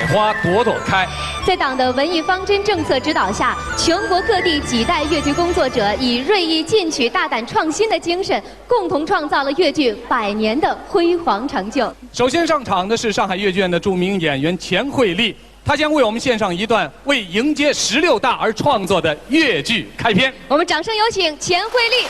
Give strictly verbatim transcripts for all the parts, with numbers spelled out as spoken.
花朵朵开。在党的文艺方针政策指导下，全国各地几代越剧工作者以锐意进取、大胆创新的精神，共同创造了越剧百年的辉煌成就。首先上场的是上海越剧院的著名演员钱惠丽，她将为我们献上一段为迎接十六大而创作的越剧开篇。我们掌声有请钱惠丽。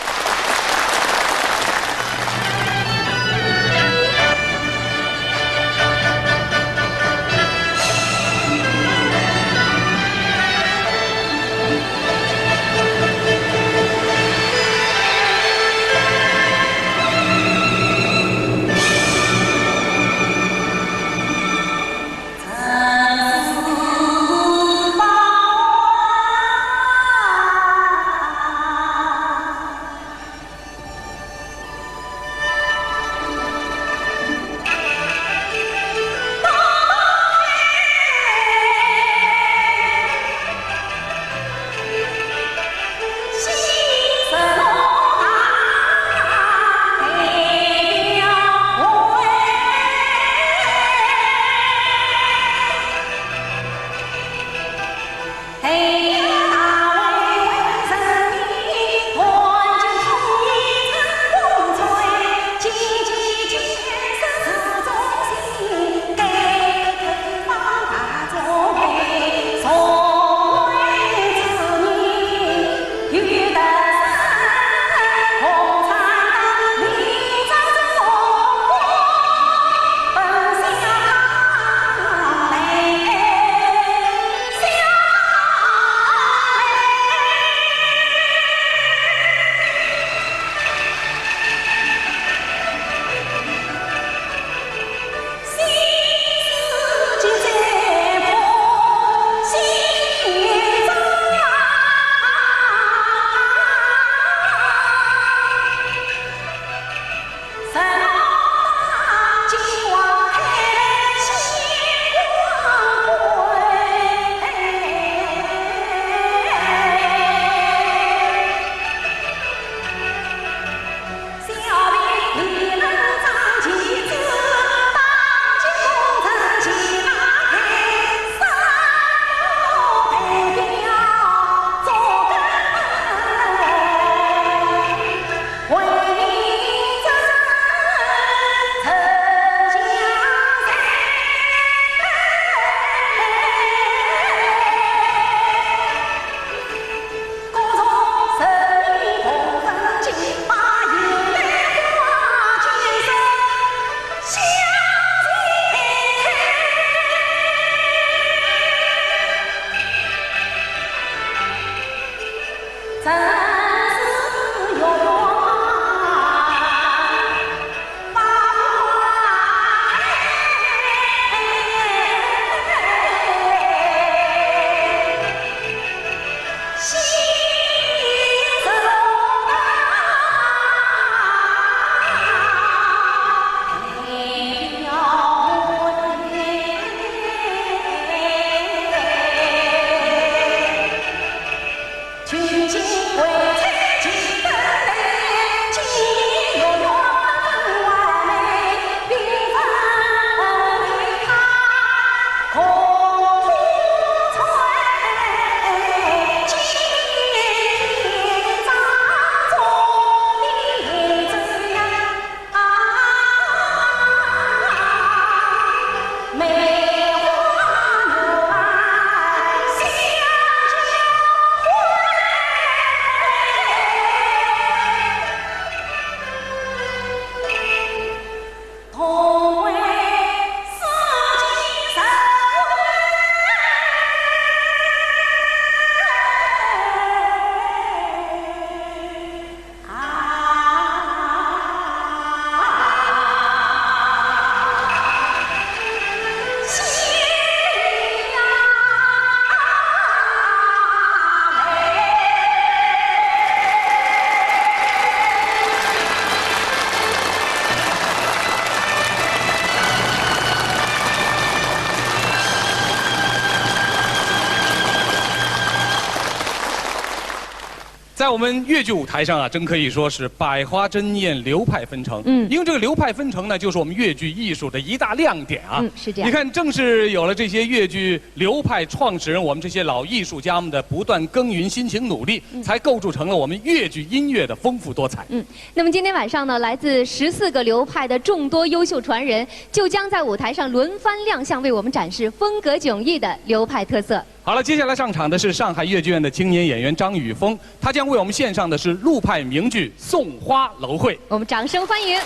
在我们越剧舞台上啊，真可以说是百花争艳，流派纷呈。嗯。因为这个流派纷呈呢，就是我们越剧艺术的一大亮点啊。嗯，是这样。你看，正是有了这些越剧流派创始人，我们这些老艺术家们的不断耕耘、辛勤努力，嗯。才构筑成了我们越剧音乐的丰富多彩。嗯，那么今天晚上呢，来自十四个流派的众多优秀传人，就将在舞台上轮番亮相，为我们展示风格迥异的流派特色。 好了，接下来上场的是上海越剧院的青年演员张雨峰，他将为我们献上的是陆派名剧《送花楼会》。我们掌声欢迎。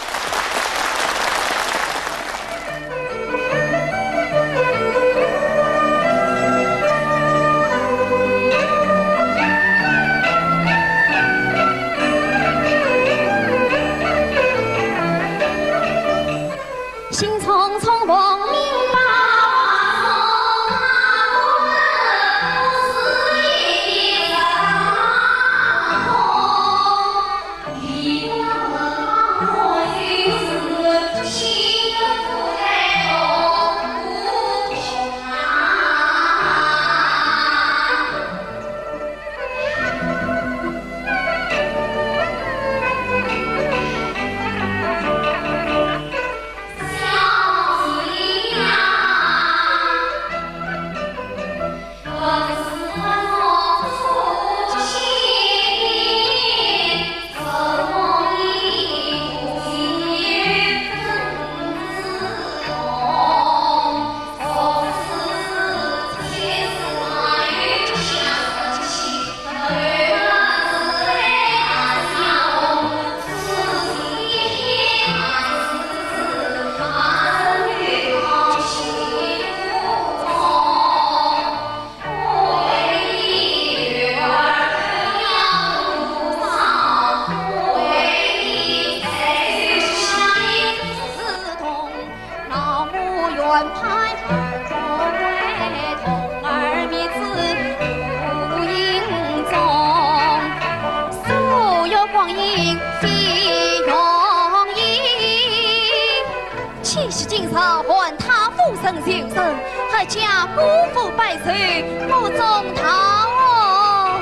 岂是今日还他夫人求生，阖家孤妇百岁不中道。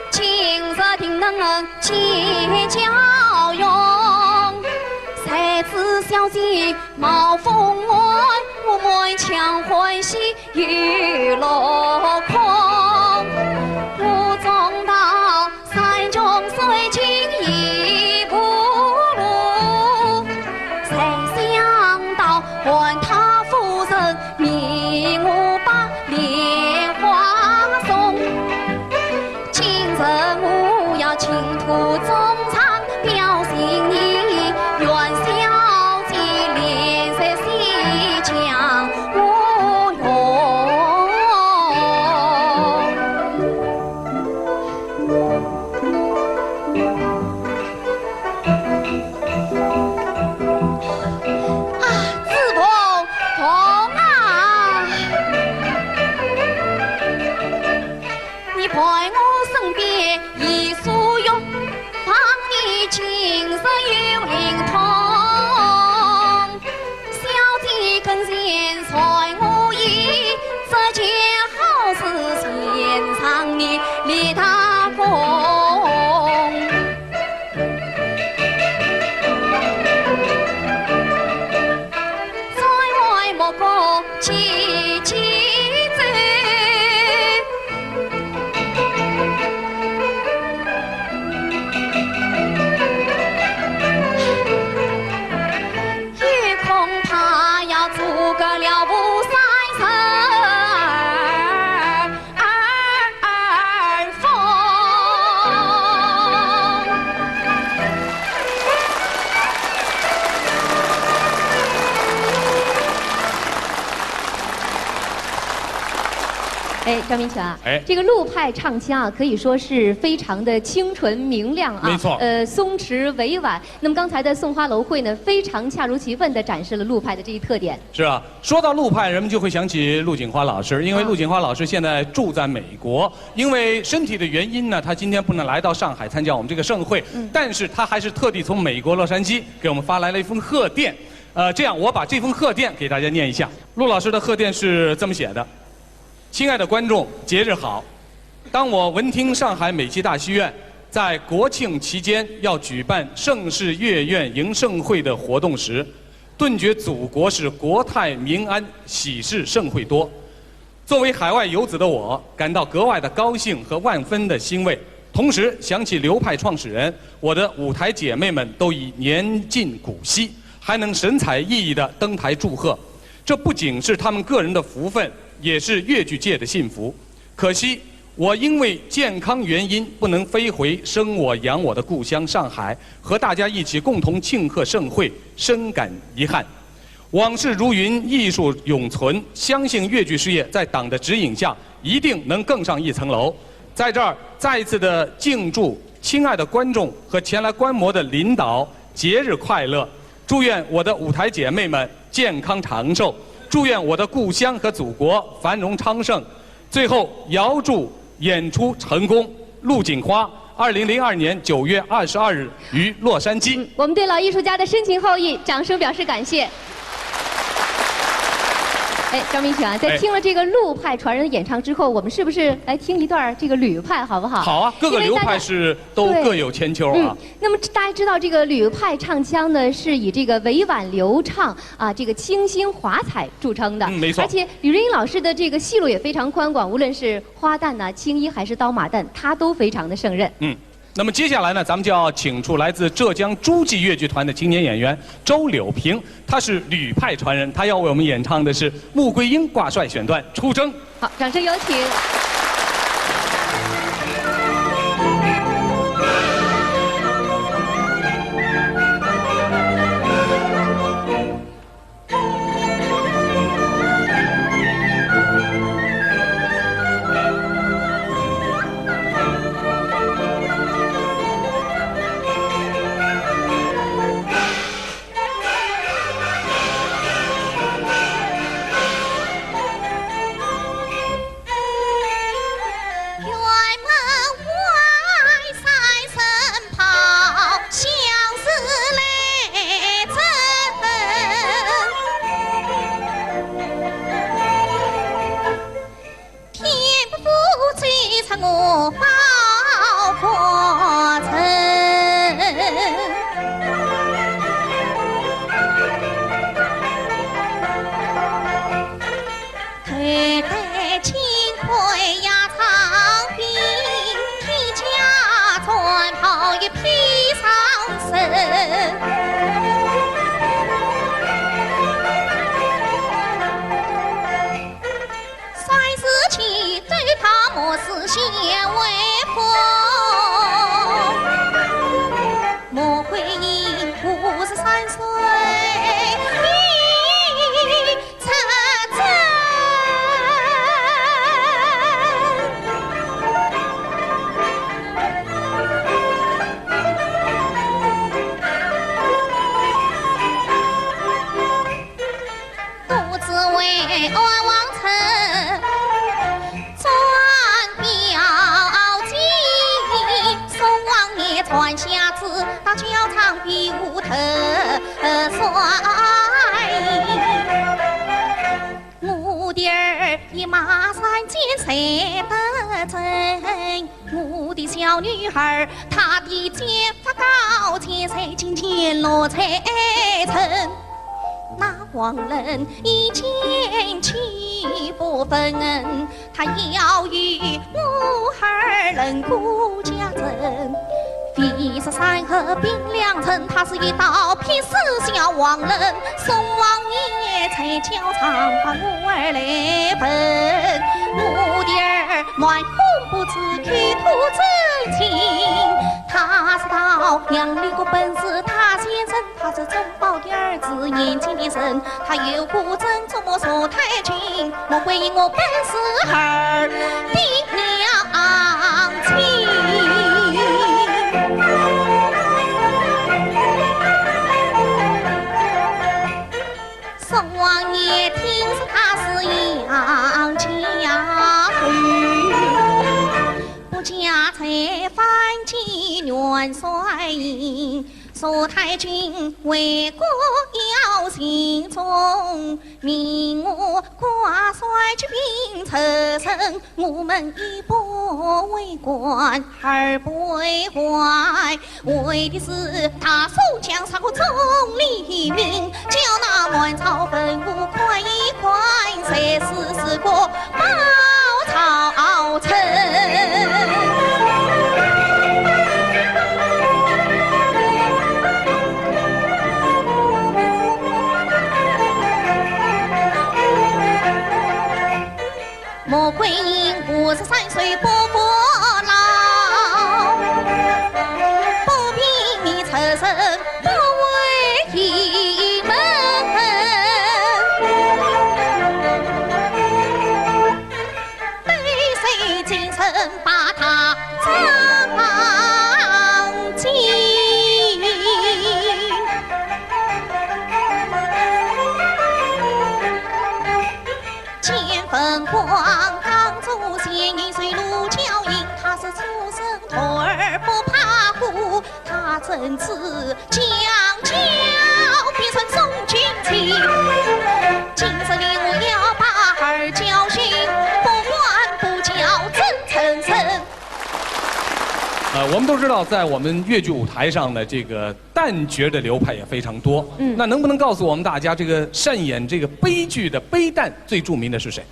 今日定能解娇容，谁知小姐貌风安，满腔欢喜又落空。不中道 山穷水尽已无路，谁想到还他夫人迷我把莲花送。今日我要倾吐衷肠表心意，愿小姐怜惜西厢无用。 啊，子凤，凤啊！你陪我身边一束云，望你今日有灵通。 小姐跟前随我意，这件好事献上你立大功。在外莫过姐姐走。 也恐怕要阻隔了吴三人。 哎，张明泉啊，哎。这个陆派唱腔啊，可以说是非常的清纯明亮啊，没错。呃，松弛委婉。那么刚才的《送花楼会》呢，非常恰如其分地展示了陆派的这一特点。是啊，说到陆派，人们就会想起陆锦花老师，因为啊。陆锦花老师现在住在美国，因为身体的原因呢，她今天不能来到上海参加我们这个盛会，嗯。但是她还是特地从美国洛杉矶给我们发来了一封贺电。 呃，这样，我把这封贺电给大家念一下。陆老师的贺电是这么写的：亲爱的观众，节日好！当我闻听上海美琪大戏院在国庆期间要举办盛世月苑迎盛会的活动时，顿觉祖国是国泰民安，喜事盛会多。作为海外游子的我，感到格外的高兴和万分的欣慰。同时想起流派创始人，我的舞台姐妹们都已年近古稀，还能神采奕奕地登台祝贺。这不仅是她们个人的福分，也是越剧界的幸福。可惜，我因为健康原因不能飞回生我养我的故乡上海，和大家一起共同庆贺盛会，深感遗憾。往事如云，艺术永存，相信越剧事业在党的指引下，一定能更上一层楼。在这儿再一次地敬祝亲爱的观众和前来观摩的领导节日快乐，祝愿我的舞台姐妹们健康长寿，祝愿我的故乡和祖国繁荣昌盛。最后，遥祝演出成功。《陆锦花》，二零零二年九月二十二日于洛杉矶。我们对老艺术家的深情厚谊，掌声表示感谢。哎，张明泉啊，在哎听了这个陆派传人的演唱之后，我们是不是来听一段这个吕派，好不好？好啊，各个流派是都各有千秋啊。那么大家知道，这个吕派唱腔呢，是以这个委婉流畅啊，这个清新华彩著称的。嗯没错而且吕瑞英老师的这个戏路也非常宽广，无论是花旦呐、青衣还是刀马旦，他都非常的胜任。嗯。那么接下来呢，咱们就要请出来自浙江诸暨越剧团的青年演员周柳萍，她是吕派传人，她要为我们演唱的是《穆桂英挂帅》选段《出征》。好，掌声有请。为官而不为坏，为的是大宋江山和总理名，叫那满朝文武看一看，谁是是个包朝臣。穆桂英五十三岁不服老，不平你出身不为门。背水精神把他张进。见凤凰当中仙人水路交映，他是初生徒儿不怕虎，他怎知将交变成宋军旗。今日里我要把儿教训，不管不教怎成身。 呃，我们都知道，在我们越剧舞台上呢，这个旦角的流派也非常多。嗯那能不能告诉我们大家，这个擅演这个悲剧的悲旦最著名的是谁？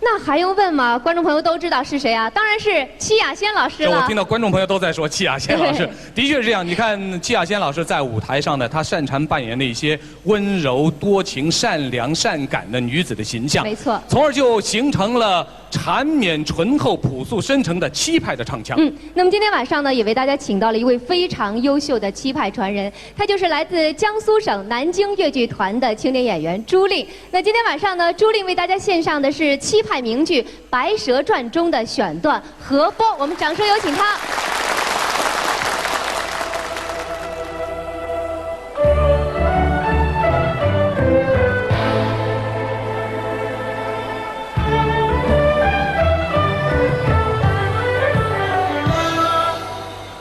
那还用问吗？观众朋友都知道是谁啊？当然是戚雅仙老师了。就我听到观众朋友都在说戚雅仙老师对，的确是这样。你看戚雅仙老师在舞台上呢，她擅长扮演那些温柔、多情、善良、善感的女子的形象，没错从而就形成了缠绵醇厚、朴素深沉的戚派的唱腔。嗯，那么今天晚上呢，也为大家请到了一位非常优秀的戚派传人，她就是来自江苏省南京越剧团的青年演员朱令。那今天晚上呢，朱令为大家献上的是戚派名剧《白蛇传》中的选段《河波》，我们掌声有请她。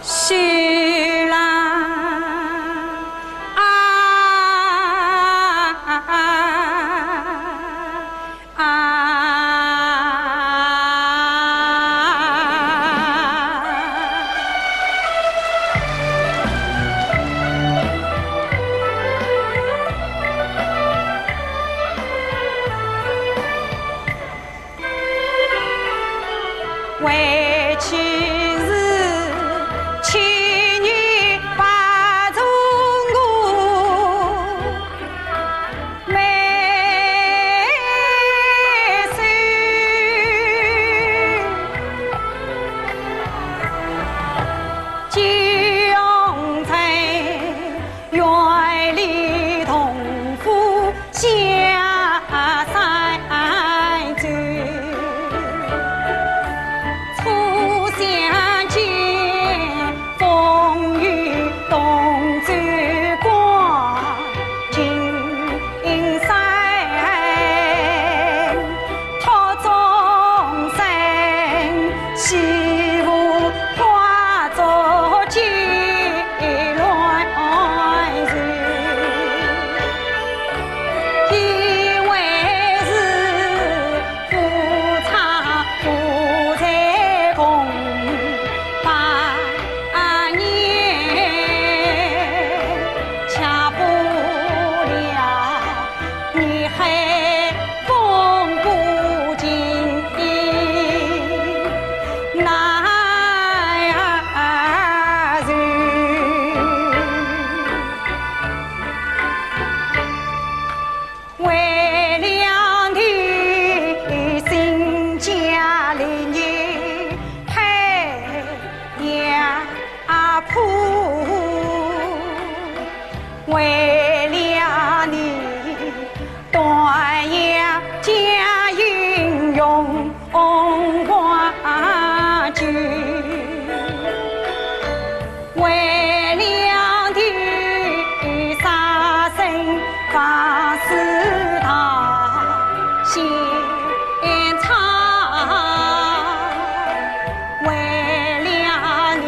是啦，啊啊啊啊！ 为妻是去年把中国美事，金在 园里同福下山走，初相见风雨同舟过金山。 托众生，西湖花烛几乱时，因为是夫差不才共八年，吃不了 你还风骨今难受。为了你新家里你还要 啊，铺，为了你，断了家营用黄金。为了你，杀身放肆大戏 演唱，为了你，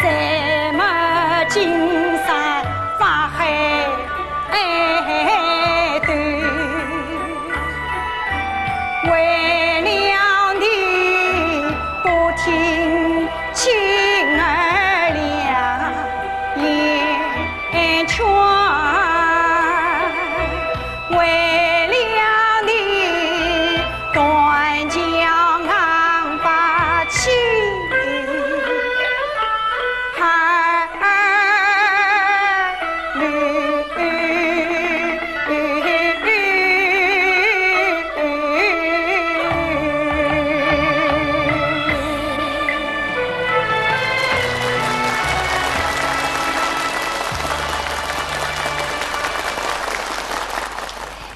谁没金山发黑头？为了你，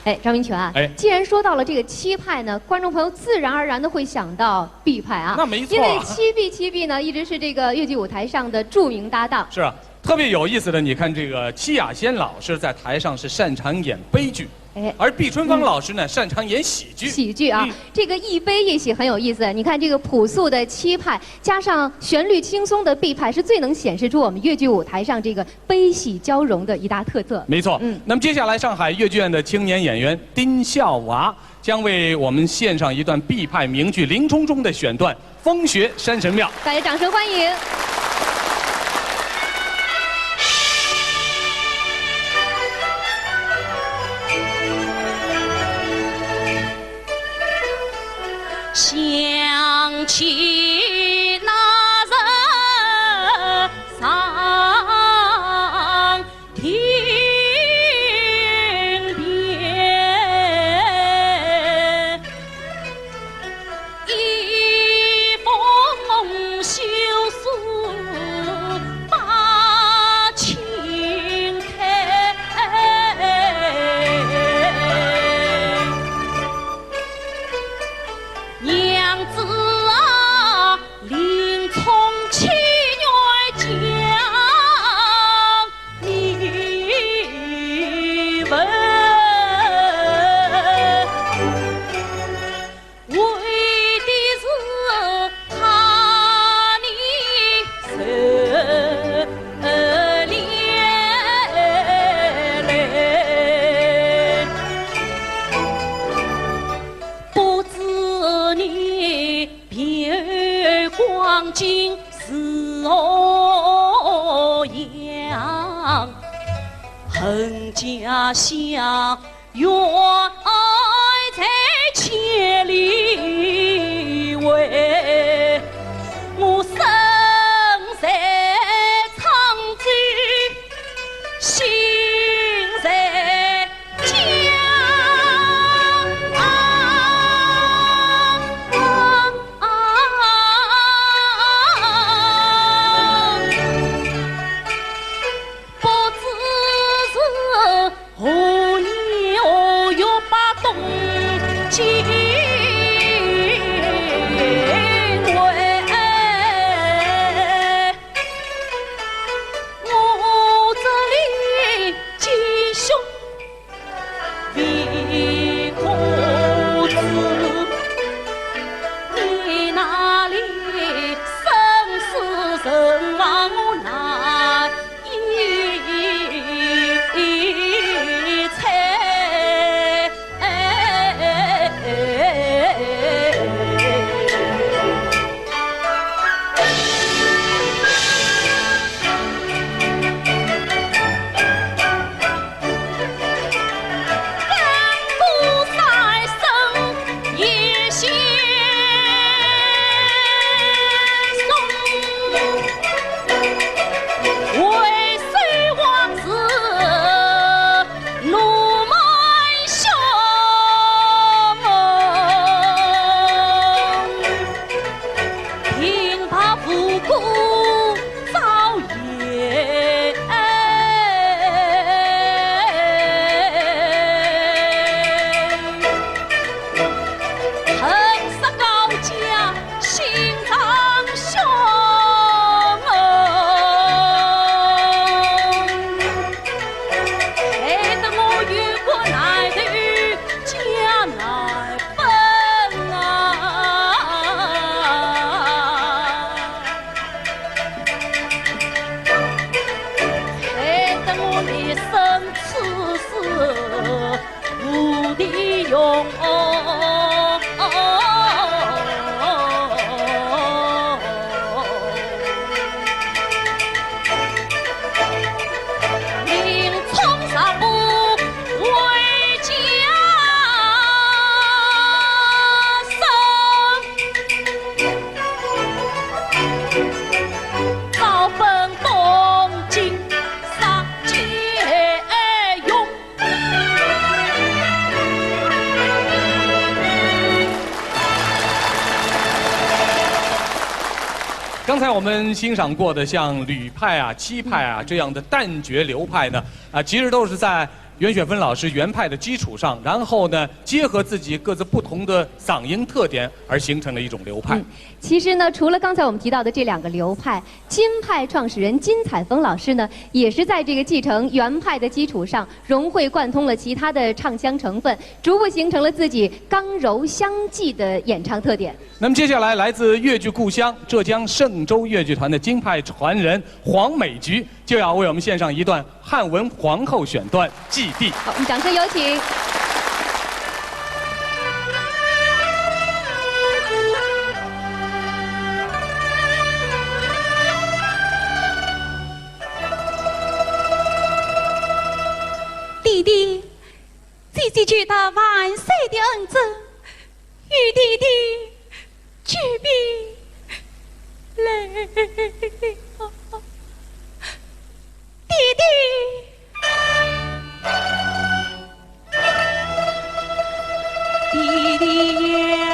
哎，张明泉啊，哎。既然说到了这个七派呢，观众朋友自然而然地会想到毕派啊。那没错啊。因为七毕，七毕呢，一直是这个越剧舞台上的著名搭档。是啊，特别有意思的，你看这个戚雅仙老师在台上是擅长演悲剧，哎。而毕春芳老师呢，嗯。擅长演喜剧。喜剧啊，嗯。这个一悲一喜很有意思。你看这个朴素的七派，加上旋律轻松的毕派，是最能显示出我们越剧舞台上这个 悲喜交融的一大特色。没错。嗯。那么接下来，上海越剧院的青年演员丁孝娃将为我们献上一段毕派名剧《林冲》中的选段《风雪山神庙》。大家掌声欢迎。想起那日 上亭边，一封休书把卿开。 娘子啊，林冲七月将你问，为的是他你热恋。 不知你别后光景是何样，恨家乡远在千里外，我身在沧州心在 家。不知是何年何月把冬季归，我这里吉凶 未可知，你那里生死存亡我难以猜。刚才我们欣赏过的像吕派啊、戚派啊这样的旦角流派呢，啊，其实都是在袁雪芬老师原派的基础上，然后呢，结合自己各自不同的嗓音特点而形成了一种流派。嗯，其实呢，除了刚才我们提到的这两个流派，京派创始人金采风老师呢，也是在这个继承原派的基础上，融会贯通了其他的唱腔成分，逐步形成了自己刚柔相济的演唱特点。那么接下来，来自越剧故乡浙江嵊州越剧团的京派传人黄美菊就要为我们献上一段 汉文皇后选段《祭地》。好，我们掌声有请。弟弟，姐姐觉得万岁的恩准，与弟弟举杯来。 弟弟，弟弟呀！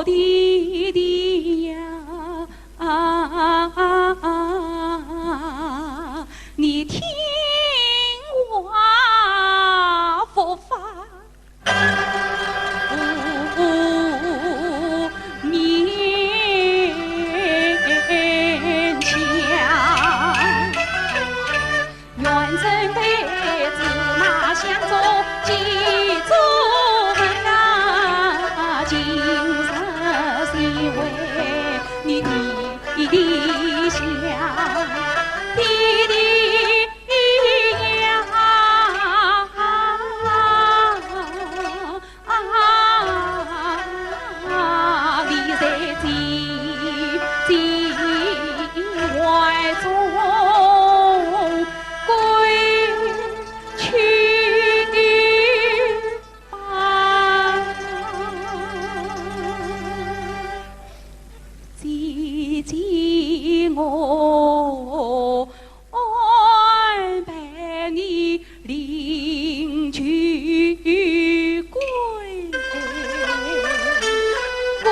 弟弟呀，你听话不妨勉强。愿臣辈子马相中，记住门啊，今日是为你弟弟想，弟弟呀。 啊，你在姐姐怀中归去吧。姐姐我 安排你另娶贵妇。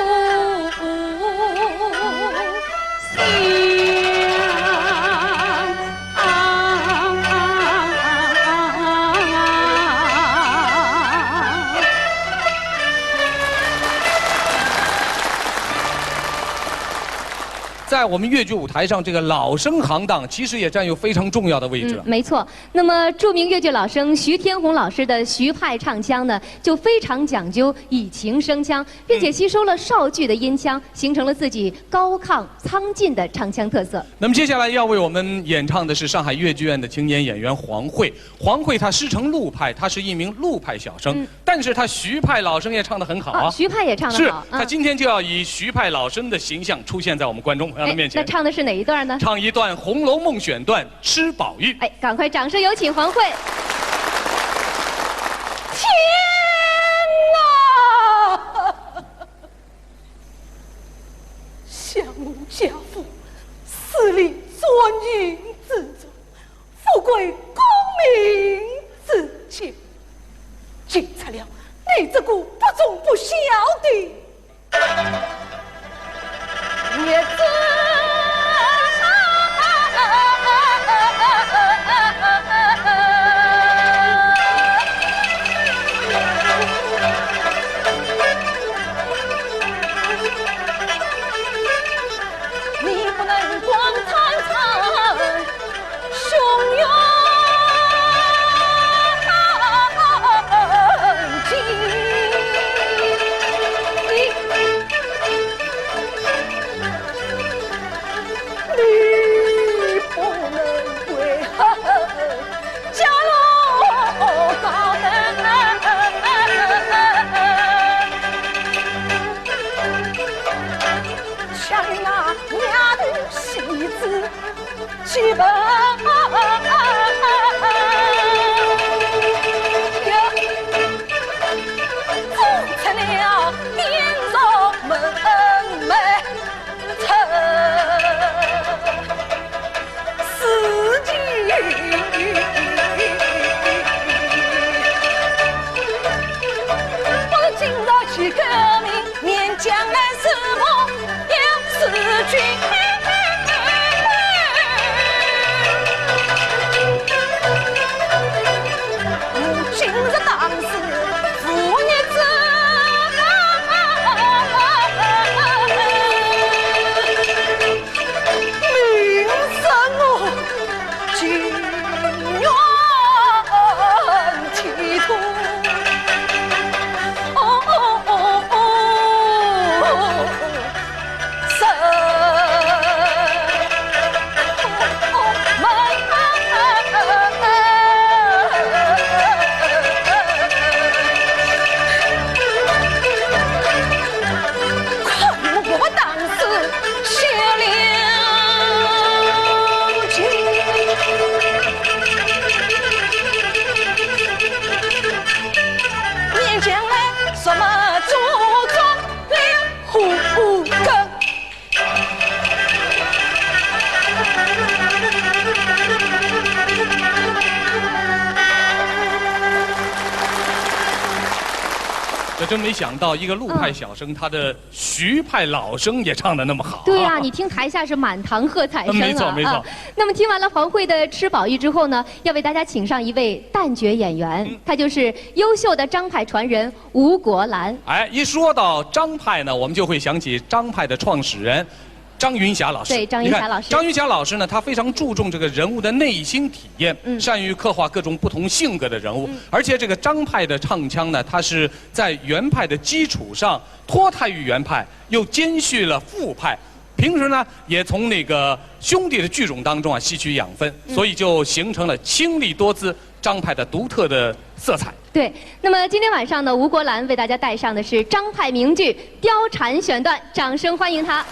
在我们越剧舞台上，这个老生行当其实也占有非常重要的位置了。嗯，没错。那么，著名越剧老生徐天红老师的徐派唱腔呢，就非常讲究以琴生腔，并且吸收了绍剧的音腔，形成了自己高亢苍劲的唱腔特色。那么，接下来要为我们演唱的是上海越剧院的青年演员黄慧。 黄慧她师承陆派，她是一名陆派小生，嗯。但是她徐派老生也唱得很好啊。啊，徐派也唱得好，是，嗯。她今天就要以徐派老生的形象出现在我们观众朋友的面前。哎，那唱的是哪一段呢？唱一段《红楼梦》选段《吃宝玉》。哎，赶快掌声有请黄慧。天哪！ 想我家父死里钻营之中，富贵功名之前，竟出了你这个不忠不孝的孽子。 你不能光唱唱胸有成竹。你不能为家老高登。 想那丫头戏子去吧，呀，做出了变弱门楣。 自己。我今朝去革命，面将来是我要死去。我今日当是父逆子。 命丧我金元天土。哦，哦，哦，哦，是。真没想到，一个陆派小生，嗯。他的徐派老生也唱得那么好。对呀，你听台下是满堂喝彩声啊，嗯，没错，没错。啊，那么听完了黄蕙的《吃饱飫》之后呢，要为大家请上一位旦角演员，嗯。他就是优秀的张派传人吴国兰。哎，一说到张派呢，我们就会想起张派的创始人 张云霞老师。对，张云霞老师。你看，张云霞老师呢，她非常注重这个人物的内心体验，嗯。善于刻画各种不同性格的人物，嗯。而且这个张派的唱腔呢，它是在原派的基础上脱胎于原派，又兼蓄了副派。平时呢，也从那个兄弟的剧种当中啊吸取养分，嗯。所以就形成了清丽多姿张派的独特的色彩。 对，那么今天晚上呢，吴国兰为大家带上的是张派名剧《貂蝉》选段，掌声欢迎她。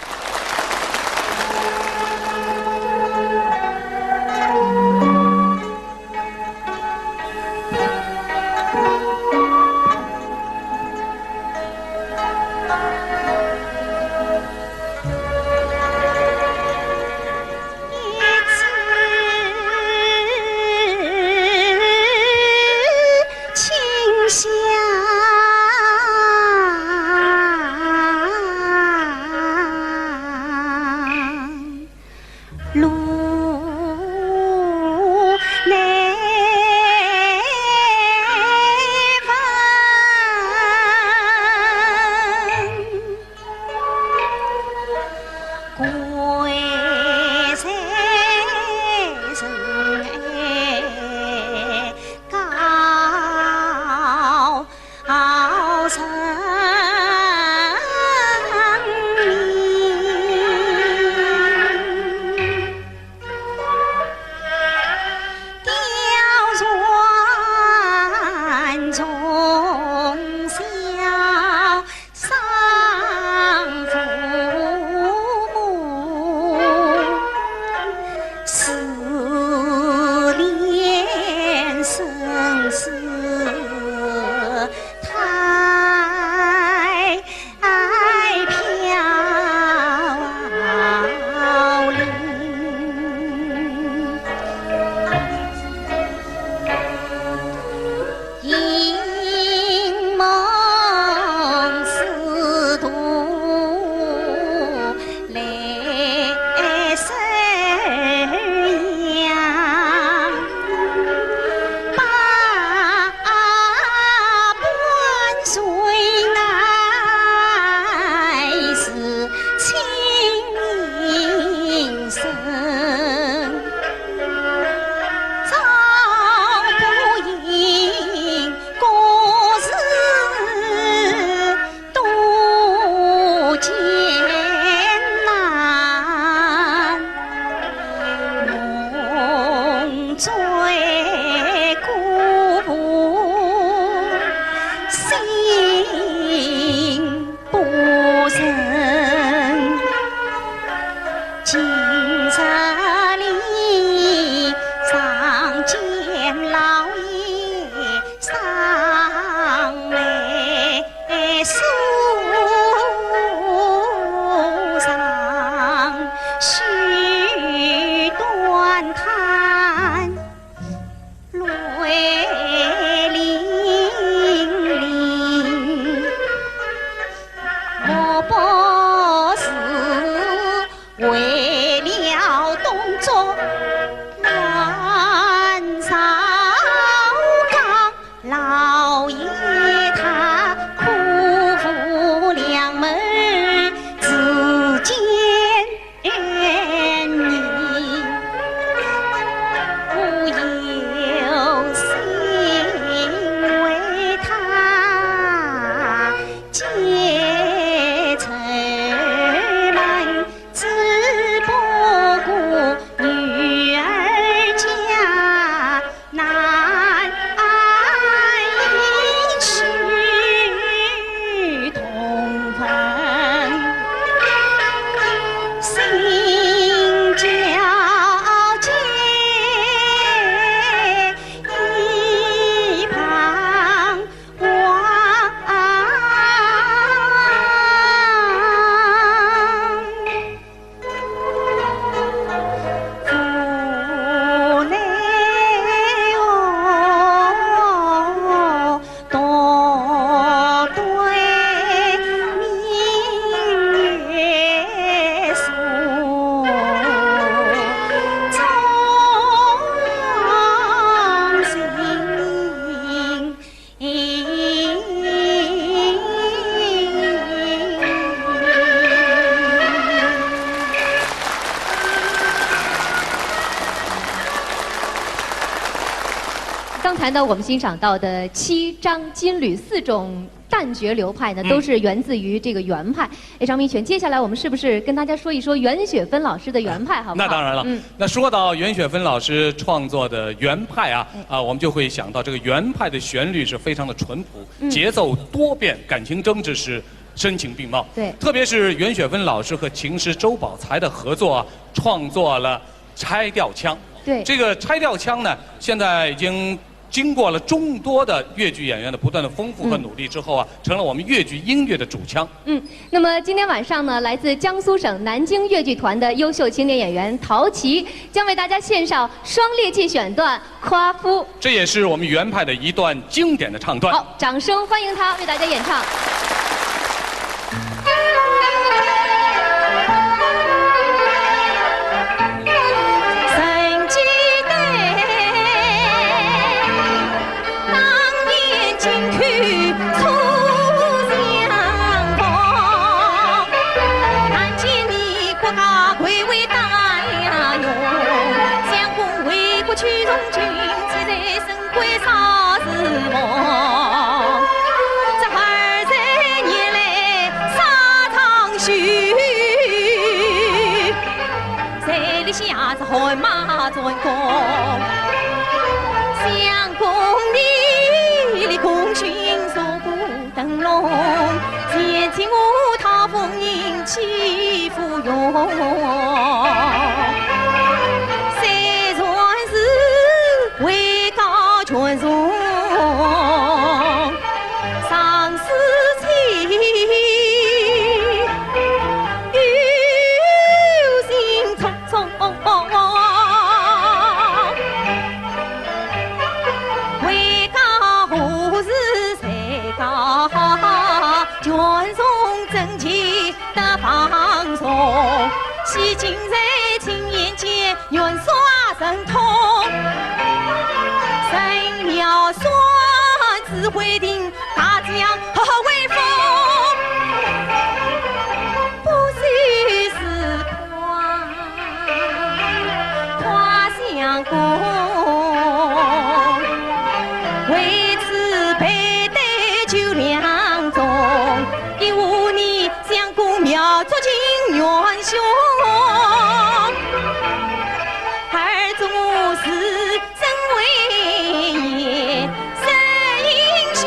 刚才呢，我们欣赏到的七张金缕四种旦角流派呢，嗯都是源自于这个袁派。哎，张明泉，接下来我们是不是跟大家说一说袁雪芬老师的袁派，好不好？那当然了，嗯，那说到袁雪芬老师创作的袁派啊，啊，我们就会想到这个袁派的旋律是非常的淳朴，嗯节奏多变，感情争执是声情并茂。对特别是袁雪芬老师和琴师周宝才的合作啊，创作了《拆调腔》。对这个《拆调腔》呢，现在已经经过了众多的越剧演员的不断的丰富和嗯努力之后啊，成了我们越剧音乐的主腔。嗯，那么今天晚上呢，来自江苏省南京越剧团的优秀青年演员陶琪将为大家献上双裂记选段《夸父》。这也是我们袁派的一段经典的唱段。好，掌声欢迎他为大家演唱。曾记得当年金口初相逢，但见你骨架魁伟大英雄，相公为国去从军，妻在身归少时梦。这二十年来沙场休。 在里向是汗马战功，相公你立功勋，坐过灯笼，前进我讨封印起芙蓉。虽然是位高权重，上司亲。 有心匆匆，为家何事谁家权重，政绩得放松，惜今在青眼间，元帅神通，神妙算指挥定。 大将威风不是时光，夸相公，为此备得酒两盅，一壶你相公妙作情元凶，二盅是 真为也是英雄。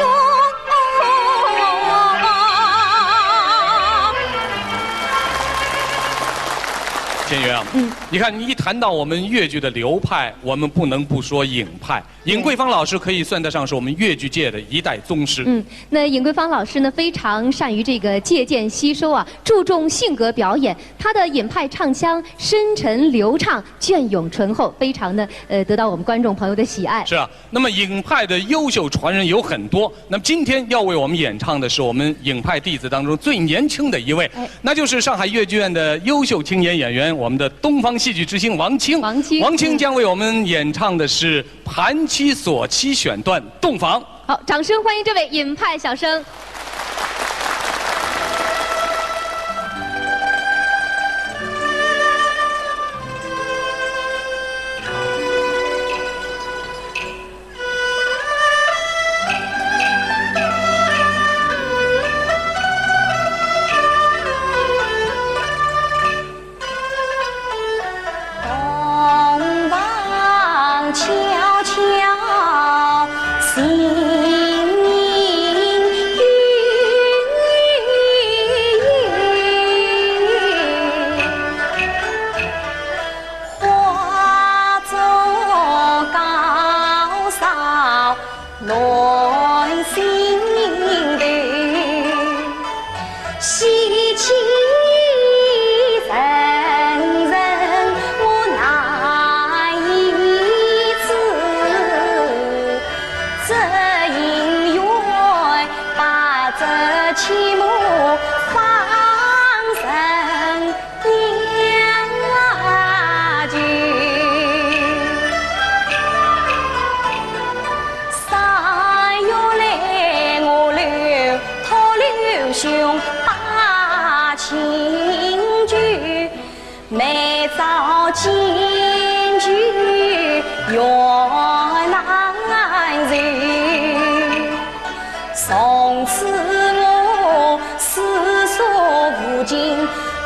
田园啊，嗯，你看，你一谈到我们越剧的流派，我们不能不说尹派。尹桂芳老师可以算得上是我们越剧界的一代宗师。嗯，那尹桂芳老师呢，非常善于这个借鉴吸收啊，注重性格表演。她的尹派唱腔深沉流畅，隽永醇厚，非常的呃得到我们观众朋友的喜爱。是啊，那么尹派的优秀传人有很多。那么今天要为我们演唱的是我们尹派弟子当中最年轻的一位，哎那就是上海越剧院的优秀青年演员，我们的东方戏剧之星王清。王清王清将为我们演唱的是《盘妻锁妻》选段《洞房》。好，掌声欢迎这位尹派小生。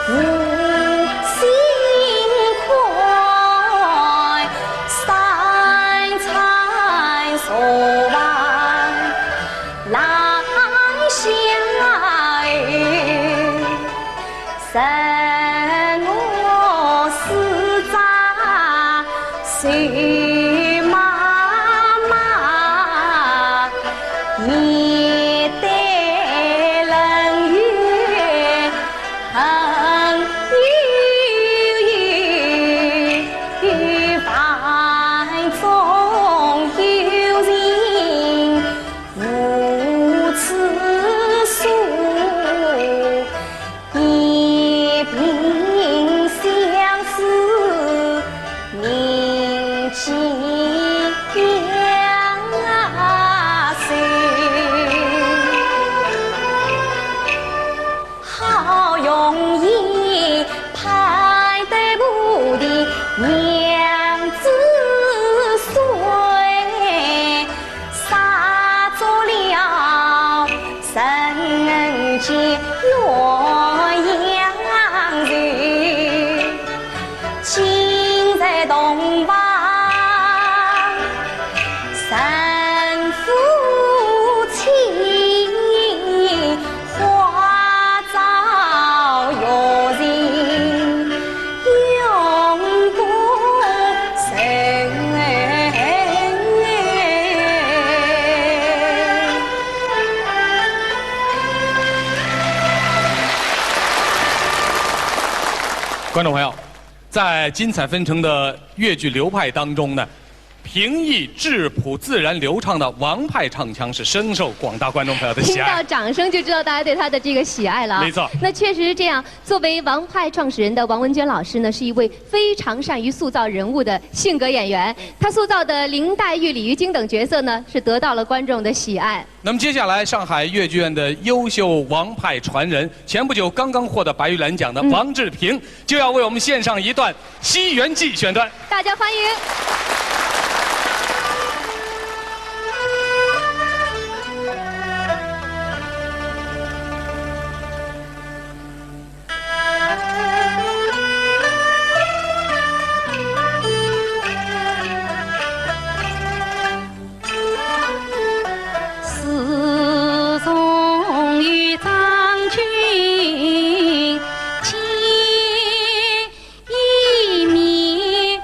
心宽，三餐熟饭来相陪。 生我四只瘦麻麻，面带冷月，恨悠悠，饭中有情 无处诉，一鬓相思凝几江水。 好容易盼得菩提娘子睡，杀作了人间鸳鸯事。 今日洞房成夫妻，花朝月圆永不散。 观众朋友，在精彩纷呈的越剧流派当中呢，平易质朴、自然流畅的王派唱腔是深受广大观众朋友的喜爱。听到掌声就知道大家对他的这个喜爱了啊。没错。那确实是这样，作为王派创始人的王文娟老师呢，是一位非常善于塑造人物的性格演员。她塑造的林黛玉、李玉京等角色呢，是得到了观众的喜爱。 那么接下来，上海越剧院的优秀王派传人，前不久刚刚获得白玉兰奖的王志平，就要为我们献上一段《西园记》选段。大家欢迎。 自从与张君见一面，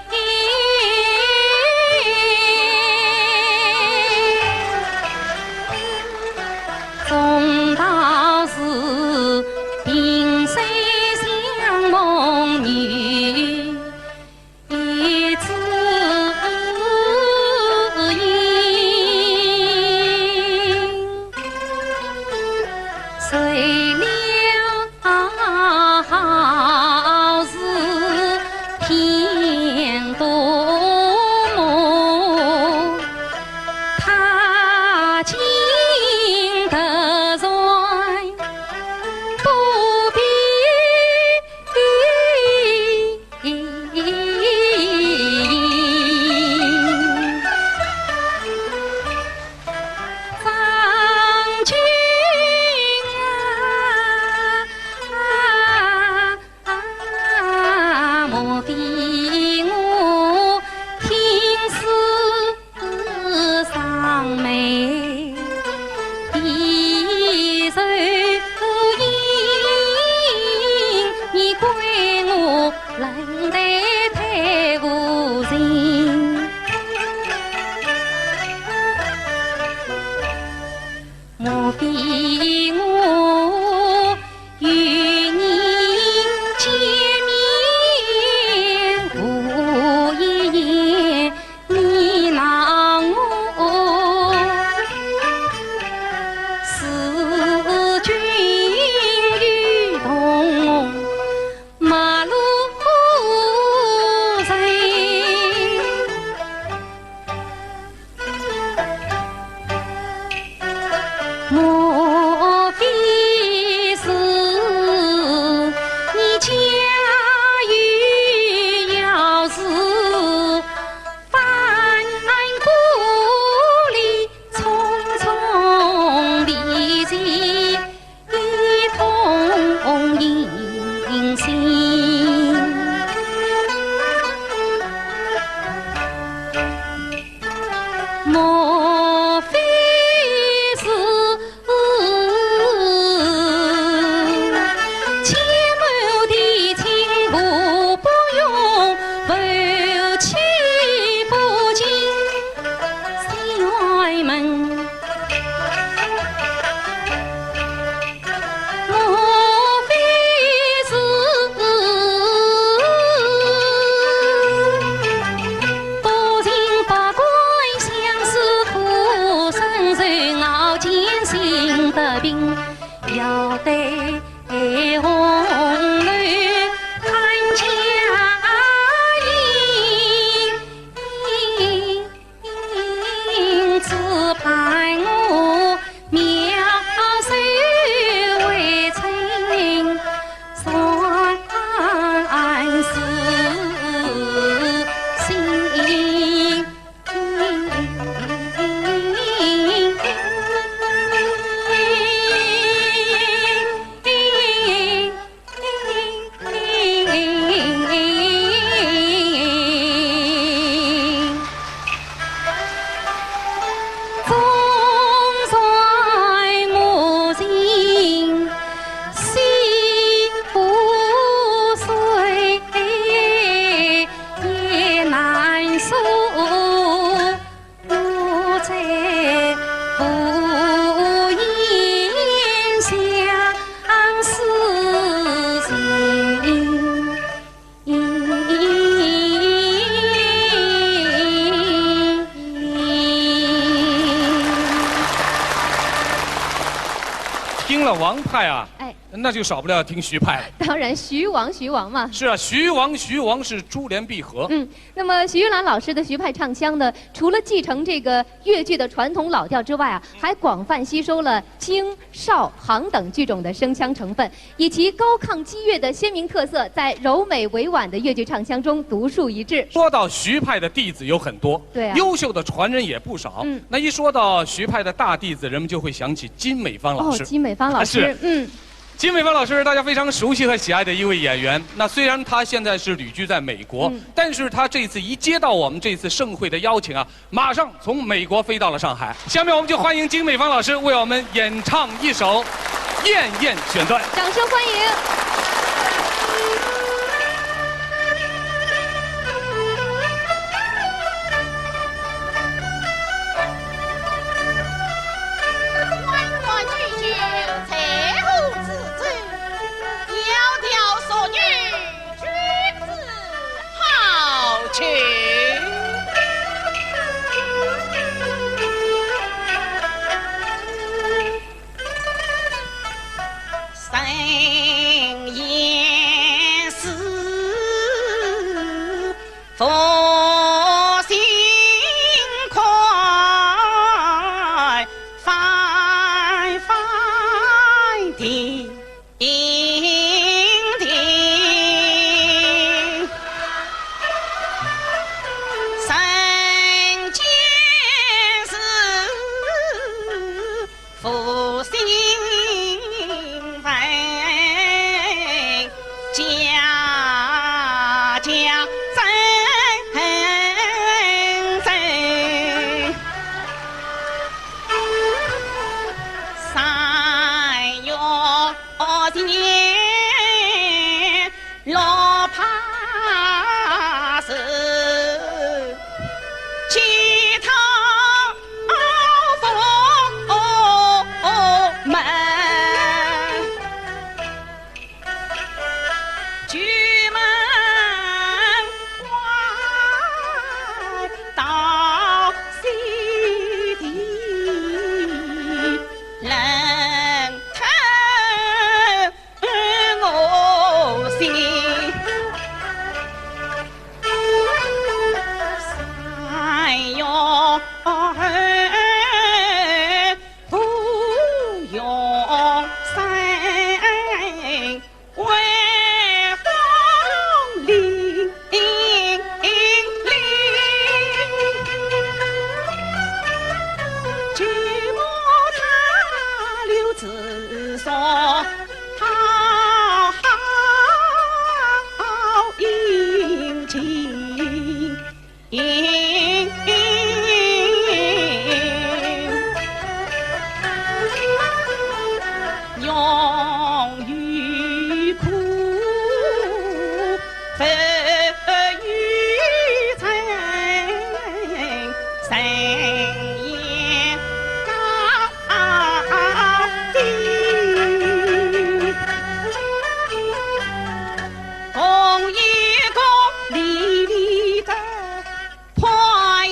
总道是萍水相逢有 一次因，谁料好事偏多磨，他竟得罪不必 张君啊，莫非我听说 是伤悲，低首吟，你怪我冷淡太无情。莫非我 与你见面无一言，你奈我。是君欲动马路莫非是千万的情我不用，夫妻不进西院门。 莫非是多情百官相思苦，深受熬煎心得病，要对红楼看佳音。 只盼我妙手回春算是心。 总算母亲心不碎，也难说。 不在屋檐下思情。听了王派啊，哎。那就少不了听徐派。当然，徐王，徐王嘛。是啊，徐王，徐王是珠联璧合。嗯， 那么徐玉兰老师的徐派唱腔呢，除了继承这个越剧的传统老调之外啊，还广泛吸收了京、邵、杭等剧种的声腔成分，以其高亢激越的鲜明特色，在柔美委婉的越剧唱腔中独树一帜。说到徐派的弟子有很多，对啊。优秀的传人也不少。嗯。那一说到徐派的大弟子，人们就会想起金美芳老师。哦，金美芳老师，是。嗯。 金美芳老师，大家非常熟悉和喜爱的一位演员。那虽然她现在是旅居在美国，嗯。但是她这次一接到我们这次盛会的邀请啊，马上从美国飞到了上海。下面我们就欢迎金美芳老师为我们演唱一首《燕燕》选段。掌声欢迎。 欢欢喜喜，在河之洲，窈窕淑女，君子好逑。生厌世， 负心汉，烦烦地停停。人间事， 负心烦，家家争争。三月前， 落帕时，街头无门，举门关到西地，人头 我心。三月后，不用生，为何有人人也高低，同一个里里的 攀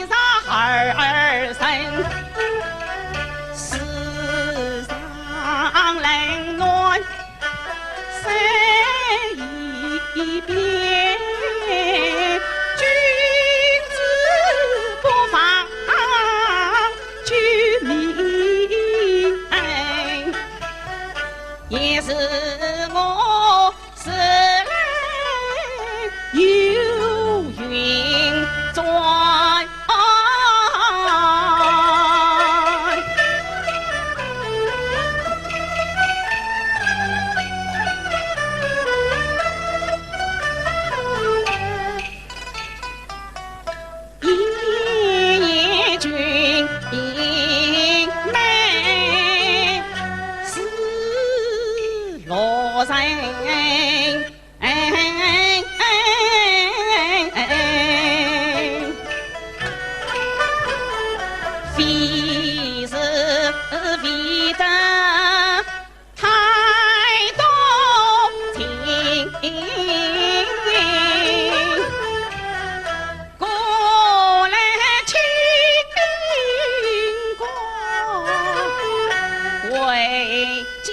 上二人，时常冷暖在一边，君子不防君命，也是我 时来有云转。一言君美是落人，非是非得 太多情。过来请过回家。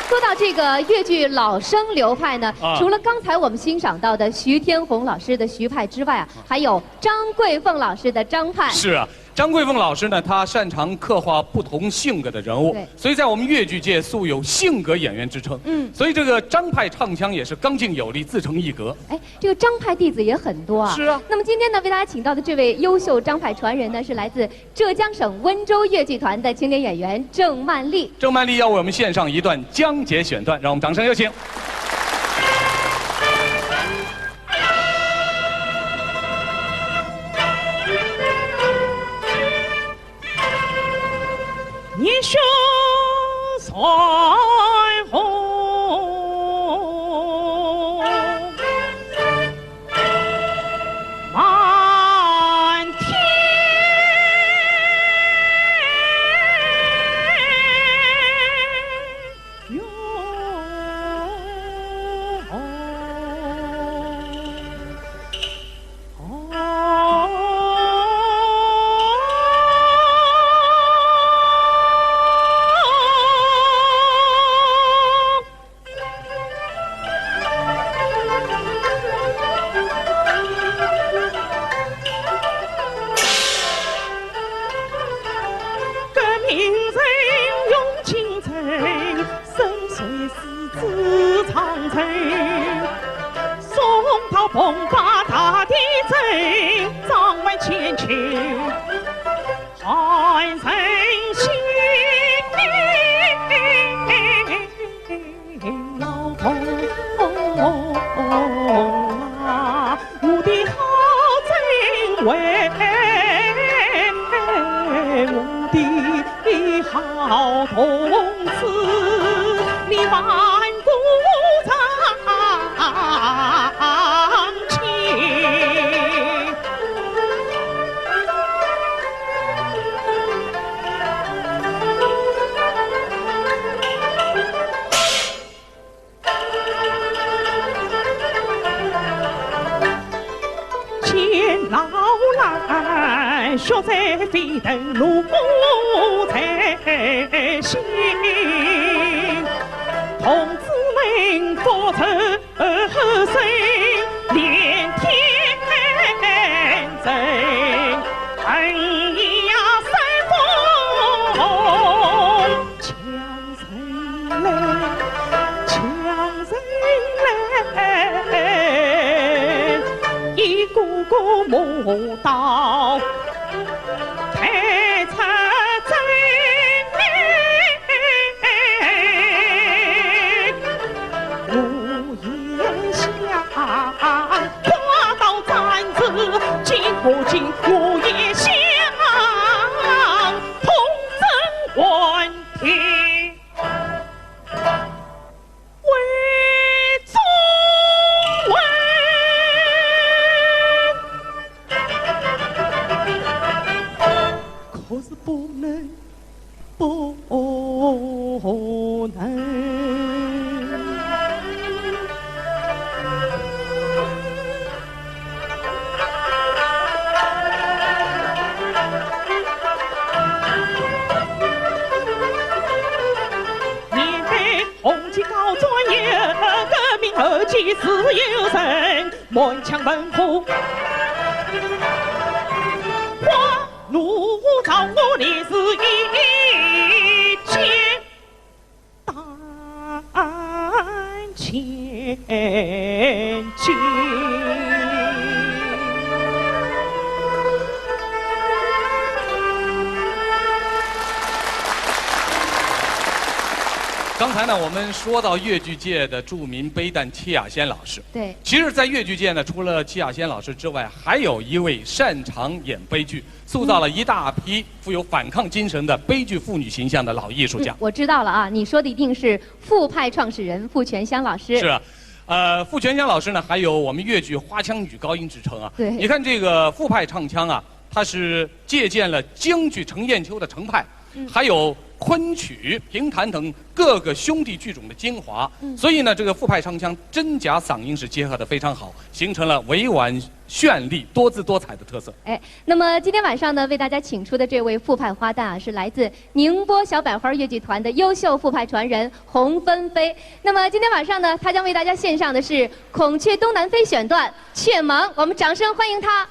说到这个越剧老生流派呢，啊除了刚才我们欣赏到的徐天宏老师的徐派之外啊，还有张桂凤老师的张派。是啊，张桂凤老师呢，她擅长刻画不同性格的人物对，所以在我们越剧界素有性格演员之称。嗯所以这个张派唱腔也是刚劲有力，自成一格。哎，这个张派弟子也很多啊。是啊。那么今天呢，为大家请到的这位优秀张派传人呢，是来自浙江省温州越剧团的青年演员郑曼丽。郑曼丽要为我们献上一段江节选段，让我们掌声有请。 热血彩虹满天。 革命人用青春，身受世之长征，送到澎湃大地震，张万千秋，寒人心。 老公啊，我的好珍贵，我的好同志，你万古长青。 见老来，血在沸腾，怒火在心。同志们，复仇声连天震，恨呀山峰。 强人来，强人来，一个个磨刀，抬出征。我眼下我是不能，不能。面对红旗高专业，革命后继自由人，满腔文化花。 怒照我烈士一肩担前进。刚才呢，我们说到越剧界的著名悲旦戚雅仙老师。对，其实，在越剧界呢，除了戚雅仙老师之外，还有一位擅长演悲剧，塑造了一大批富有反抗精神的悲剧妇女形象的老艺术家。我知道了啊，你说的一定是傅派创始人傅泉香老师。是啊，呃，傅泉香老师呢，还有我们越剧花腔女高音之称啊。对，你看这个傅派唱腔啊，它是借鉴了京剧程砚秋的程派，还有昆曲、评弹等各个兄弟剧种的精华。所以呢，这个傅派唱腔真假嗓音是结合的非常好，形成了委婉、绚丽、多姿多彩的特色。哎，那么今天晚上呢，为大家请出的这位傅派花旦啊，是来自宁波小百花越剧团的优秀傅派传人洪芬菲。那么今天晚上呢，她将为大家献上的是《孔雀东南飞》选段《雀盲》，我们掌声欢迎她。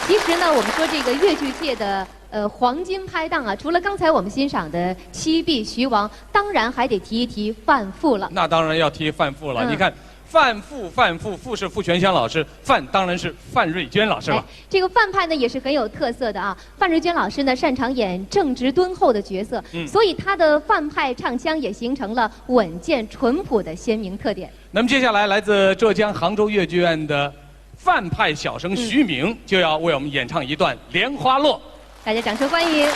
其实呢，我们说这个越剧界的呃黄金拍档啊，除了刚才我们欣赏的戚碧、徐王，当然还得提一提范富了。那当然要提范富了。嗯你看，范富，范富，富是富泉香老师，范当然是范瑞娟老师了。哎，这个范派呢也是很有特色的啊。范瑞娟老师呢擅长演正直敦厚的角色，嗯所以她的范派唱腔也形成了稳健淳朴的鲜明特点。那么接下来，来自浙江杭州越剧院的范派小生徐敏就要为我们演唱一段《莲花落》。大家掌声欢迎。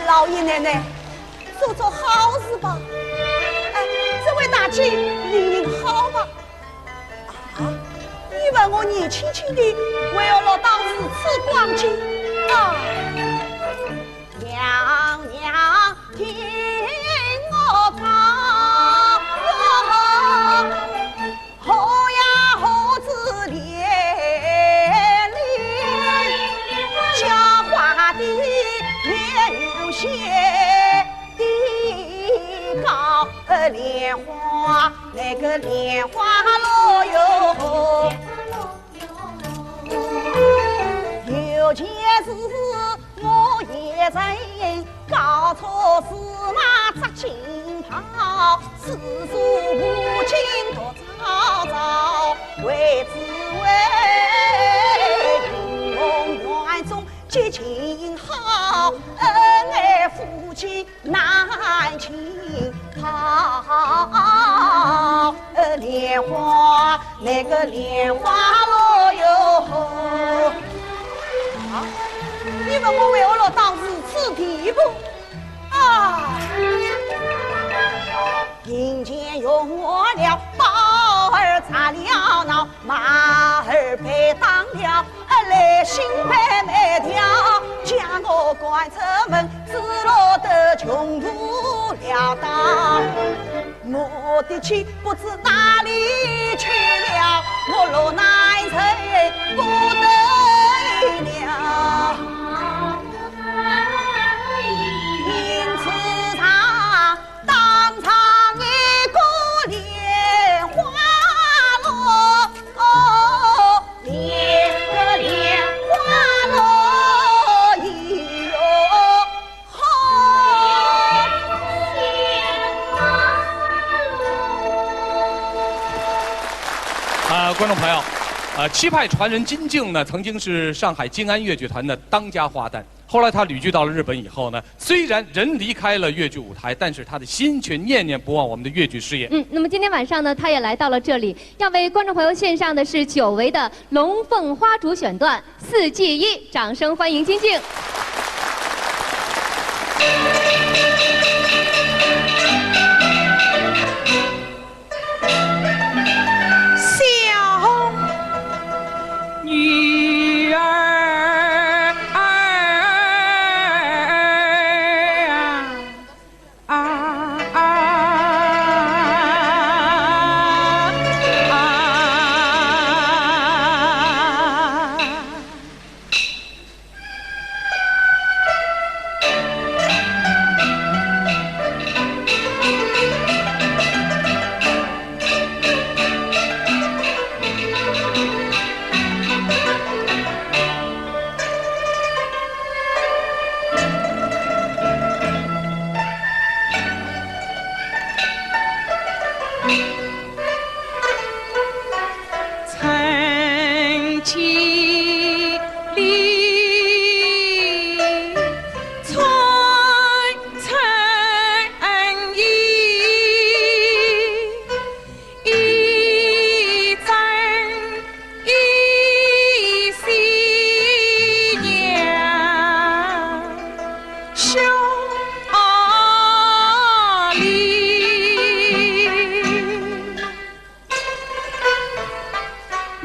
老爷奶奶，做做好事吧。哎，这位大姐，人人好吧？啊，你问我年轻轻的，为何落到如此光景啊？娘娘听我讲，何呀何止连理，叫花的也有些的高，莲花那个莲花落哟。 有件事我也曾搞错，司马扎金袍，四座无尽独招招，为子为英雄院中结情好，恩爱夫妻 难轻抛。莲花，那个莲花落哟。啊，你问我为何落到如此地步？啊！银钱用完了，包儿拆了闹，马儿被打了， 来新白梅条，将我赶出门，只落得穷途潦倒。我的妻不知哪里去了，我落难成不得了。因此上 当场一个莲花落，莲个莲花落哟，好。啊，观众朋友，啊，戚派传人金靖呢，曾经是上海静安越剧团的当家花旦。后来他旅居到了日本以后呢，虽然人离开了越剧舞台，但是他的心却念念不忘我们的越剧事业。嗯，那么今天晚上呢，他也来到了这里，要为观众朋友献上的是久违的《龙凤花烛》选段《四季衣》，掌声欢迎金靖。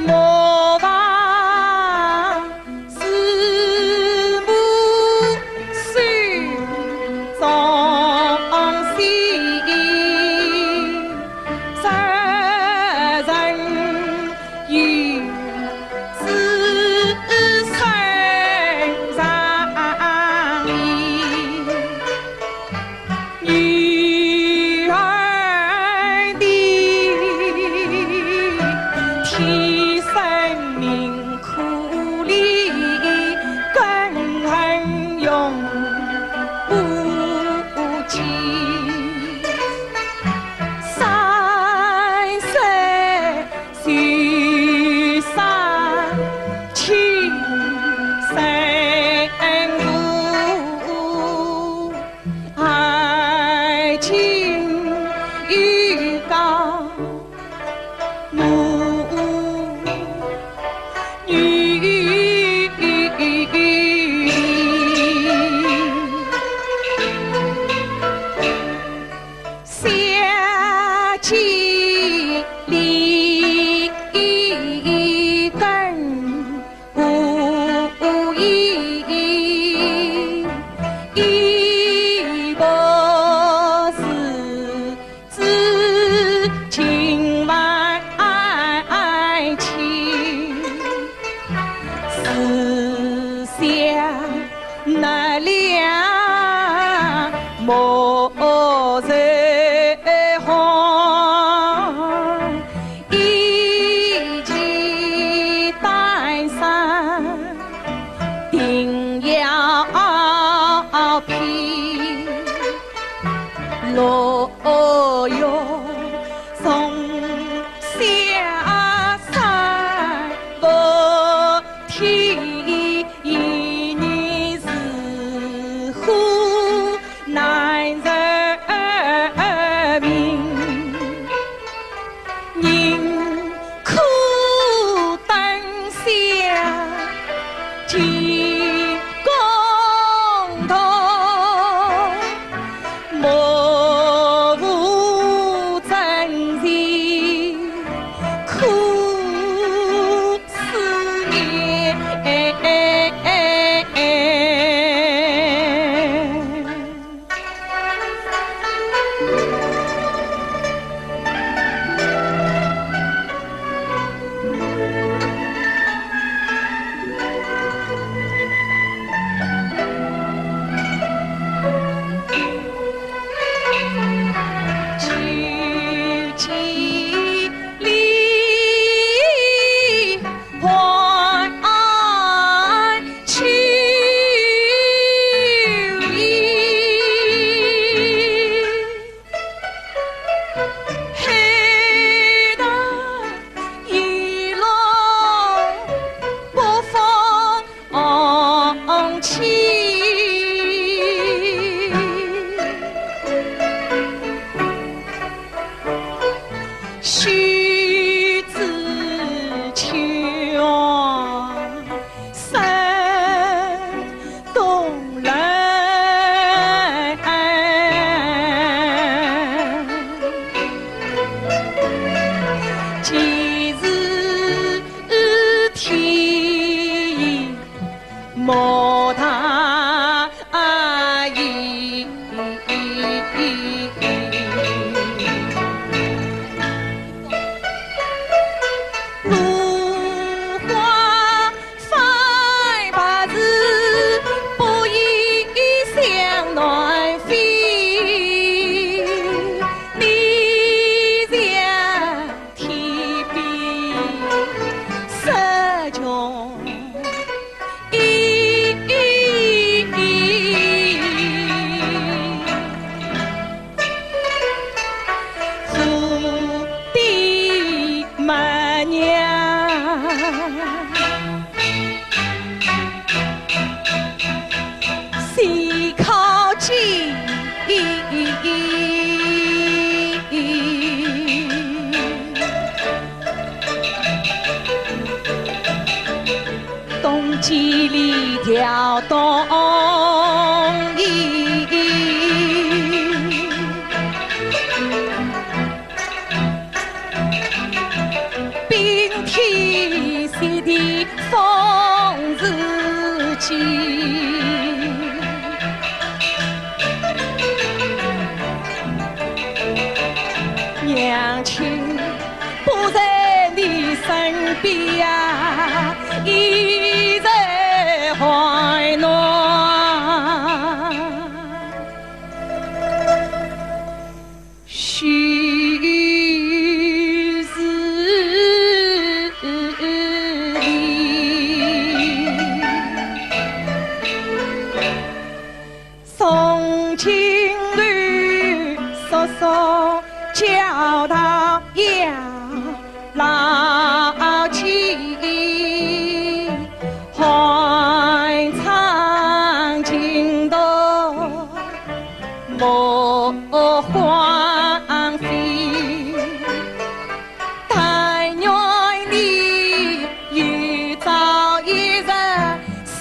模范是母亲忠心，责任有 是身上衣。女儿的替身命苦里，更恨永不尽。三生 须散情深故，爱情有高无低。 相见离根无影，亦不是至情万千。 是想那两陌人红，一骑单衫定要披。 落月松下山不停，你是河南人民。 宁可灯下见公堂，莫负真情苦思念。的风如记。娘亲不在你身边呀，一直怀念。 许是你，从今后叔叔教导呀，牢记，寒窗尽度 莫荒废。但愿你有朝一日生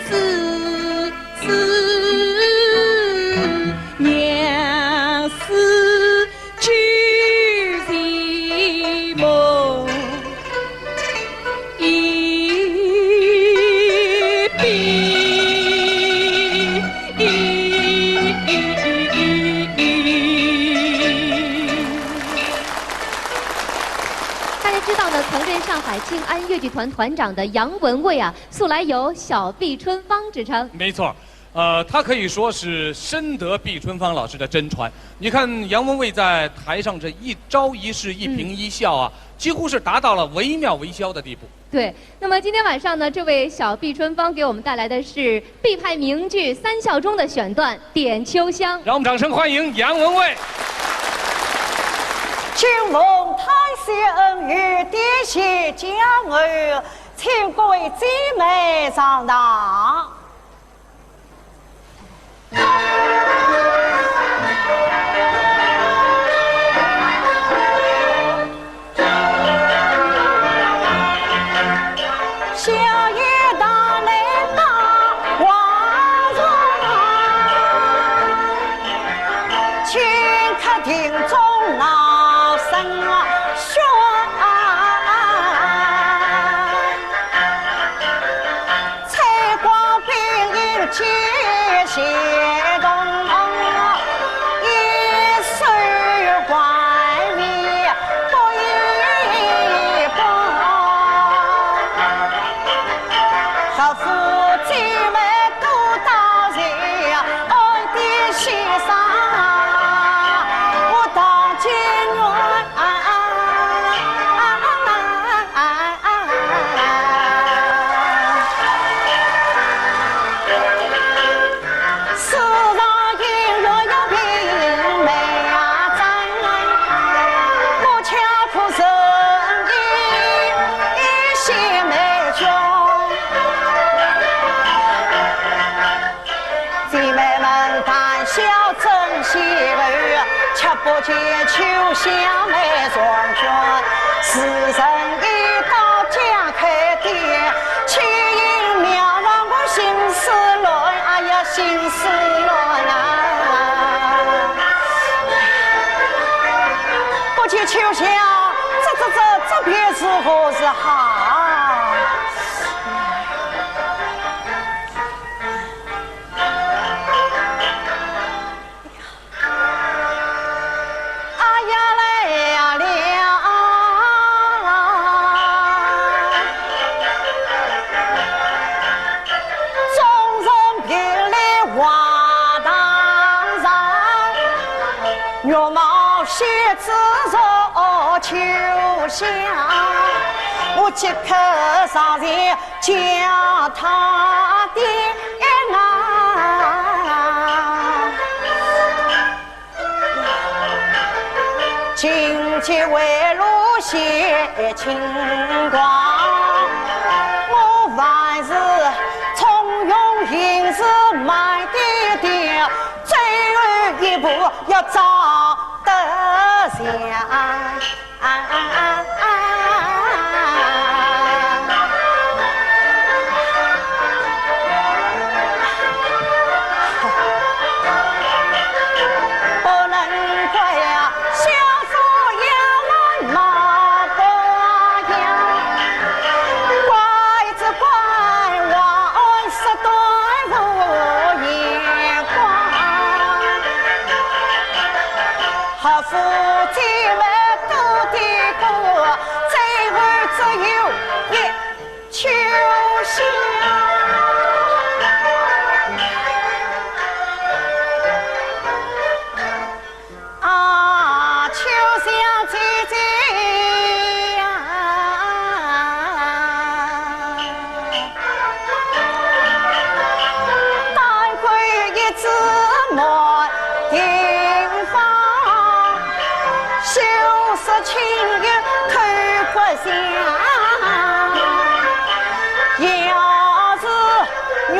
死之年，是 旧情梦一别。大家知道呢，曾任上海静安越剧团团长的杨文卫啊，素来有“小毕春芳”之称。没错，呃，他可以说是深得毕春芳老师的真传。你看杨文卫在台上这一招一式、一颦一笑啊，几乎是达到了惟妙惟肖的地步。对，那么今天晚上呢，这位小毕春芳给我们带来的是毕派名剧《三笑》中的选段《点秋香》。让我们掌声欢迎杨文卫。君王太师恩遇，点席将后，请各位姐妹上堂。他夫妻们都的过，最后只有一秋香。啊，秋香姐姐呀，当归一枝满庭芳，休说清幽透骨香。要是 玉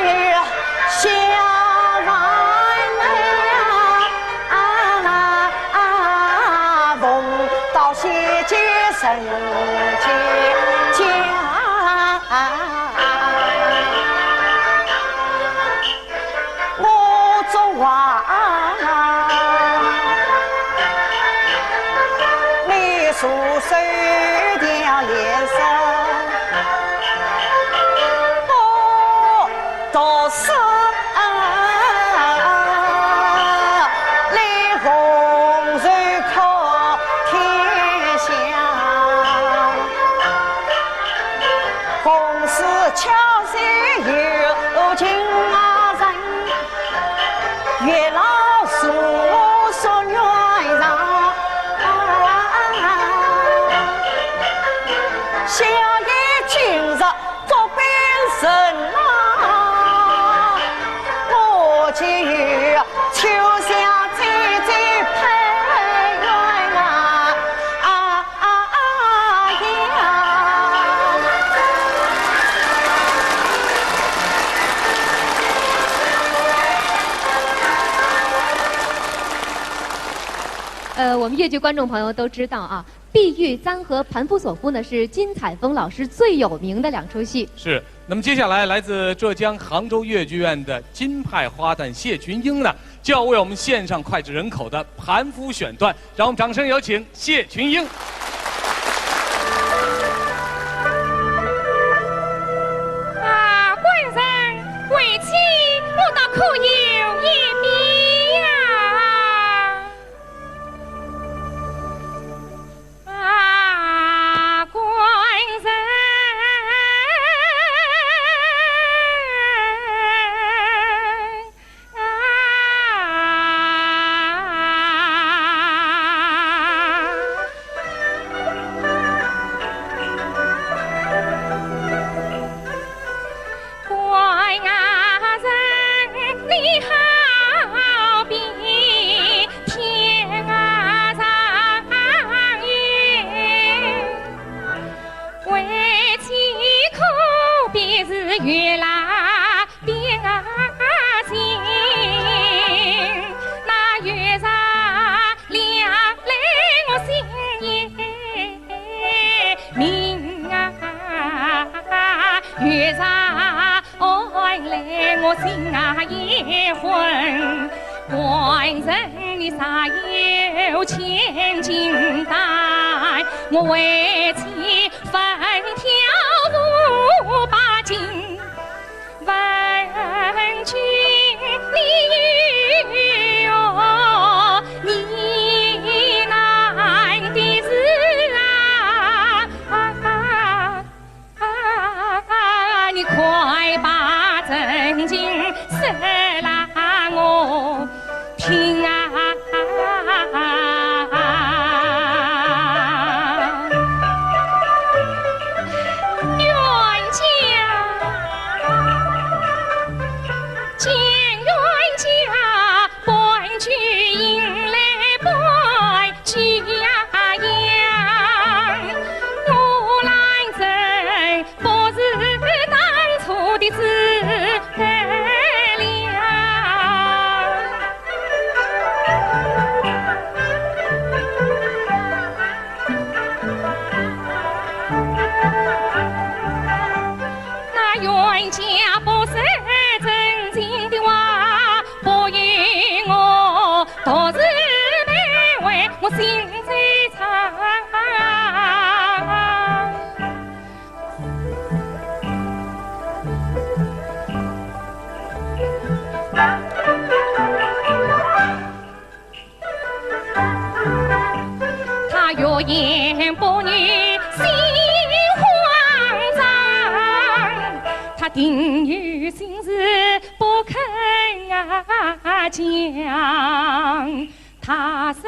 女下凡来，啊，逢到谢绝人间家。我祝啊，你素手调颜色。 读书啊，来红袖靠天香，红丝巧手有情啊人，月老送我说愿望。 小爷今日作兵神啊，我就秋香姐姐配愿啊，啊，啊，啊呀。 呃，我们越剧观众朋友都知道啊，《碧玉簪》和《盘夫索夫》呢是金采风老师最有名的两出戏。是。那么接下来，来自浙江杭州越剧院的京派花旦谢群英呢，就要为我们献上脍炙人口的《盘夫》选段，让我们掌声有请谢群英。 啊，官人，为妻我倒可有一比呀。啊，官人。 官人，你好比天涯上云，为妻可比是月浪 边啊行，那月上亮来我心也明啊，月上暗来我心啊也昏。官人你煞有千金戴，我为妻 风调舞把尽，问君你有你难的事啊，你快把真情说来我 听啊，冤家，见冤家。定有心事不肯啊讲，他说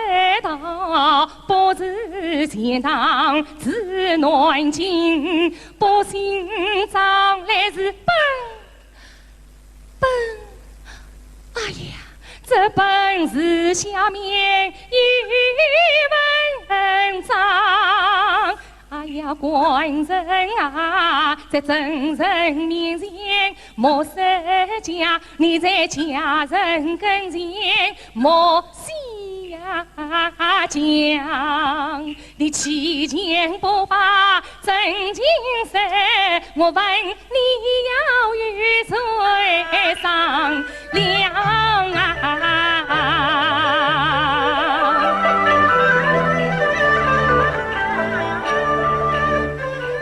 道不是钱塘，是南京，不姓张，来自本，本，哎呀，这本是下面一文章。 哎呀，官人啊，在众人面前莫说假，你在家人跟前莫瞎讲。你欺钱不把真情说，我问你要与谁商量啊？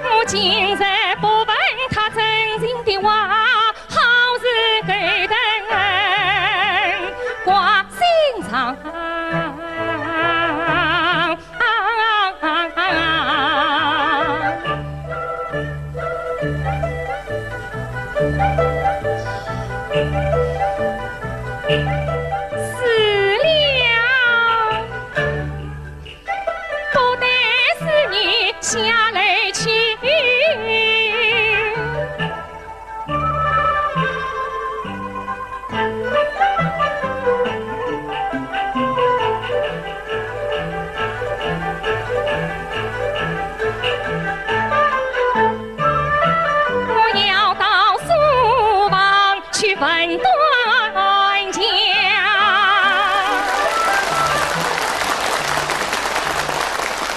我今日不问他真情的话，好事勾当挂心上。 死了，不得使你下楼去。 我要到书房去问断讲。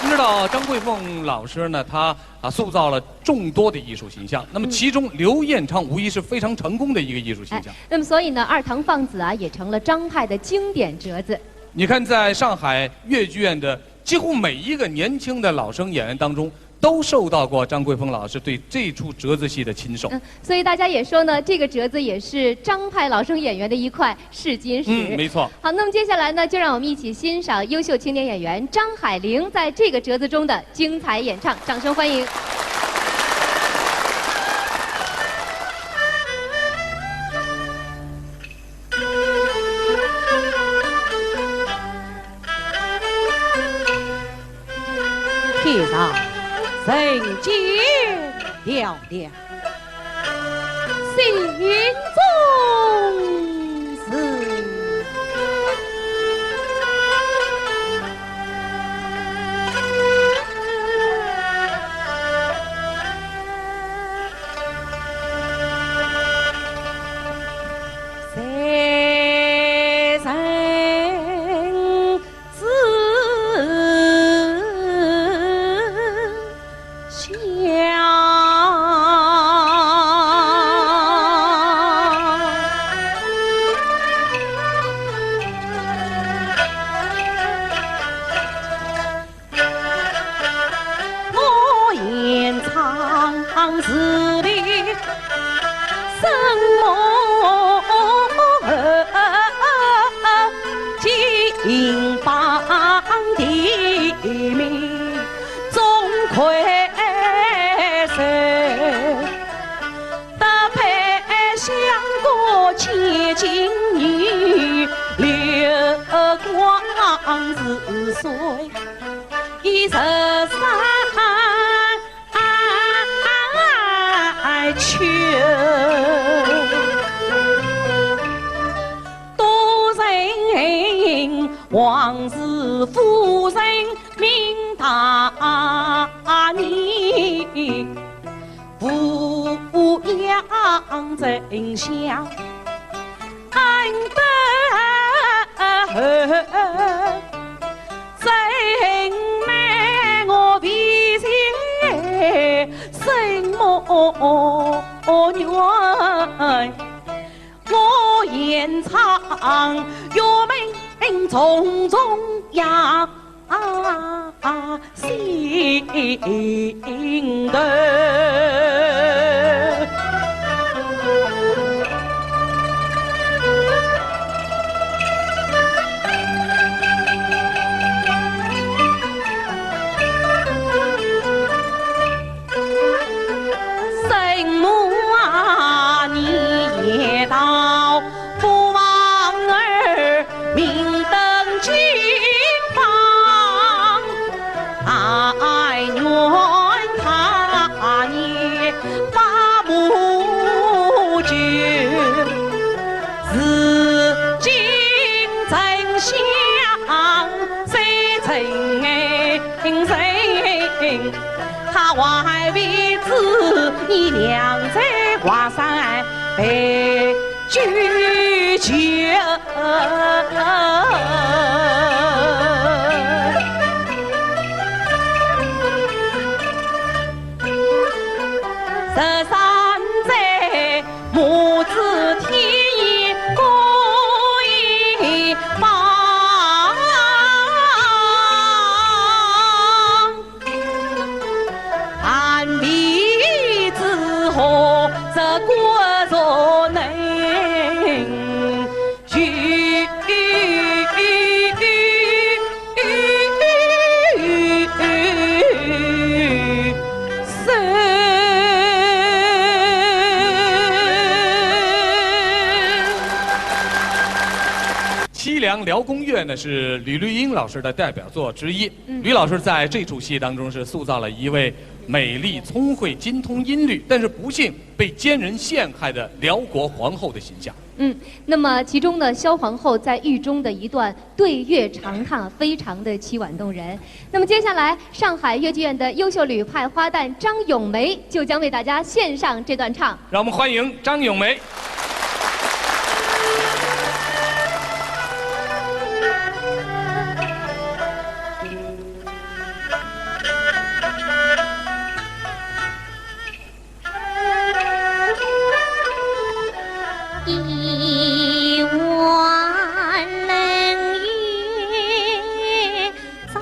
您知道张桂凤老师呢，她啊，塑造了众多的艺术形象。那么其中刘晏畅无疑是非常成功的一个艺术形象。哎，那么所以呢，二堂放子啊，也成了张派的经典折子。你看，在上海越剧院的几乎每一个年轻的老生演员当中，都受到过张桂凤老师对这出折子戏的亲授。嗯，所以大家也说呢，这个折子也是张派老生演员的一块试金石。嗯，没错。好，那么接下来呢，就让我们一起欣赏优秀青年演员张海玲在这个折子中的精彩演唱，掌声欢迎。 天上人间嘹亮，心中事。谁人 知晓。我言唱是的 什么金榜题名中魁首，搭配相国千金女，流光似水，一十三 哀求。都城王氏夫人名大义，抚养真孝。 安得真命我为谁伸么冤？我言唱，岳门重重压 心头。生母啊，他还未知你娘在华山被拘囚。十三载母子天也各一方。 寒微之后，这国若能去生。《凄凉辽宫乐》呢，是吕绿英老师的代表作之一。 嗯。吕老师在这出戏当中是塑造了一位美丽、聪慧、精通音律，但是不幸被奸人陷害的辽国皇后的形象。嗯，那么其中呢，萧皇后在狱中的一段对乐长叹，非常的凄婉动人。那么接下来，上海越剧院的优秀吕派花旦张咏梅就将为大家献上这段唱。让我们欢迎张咏梅。 一碗冷月照宫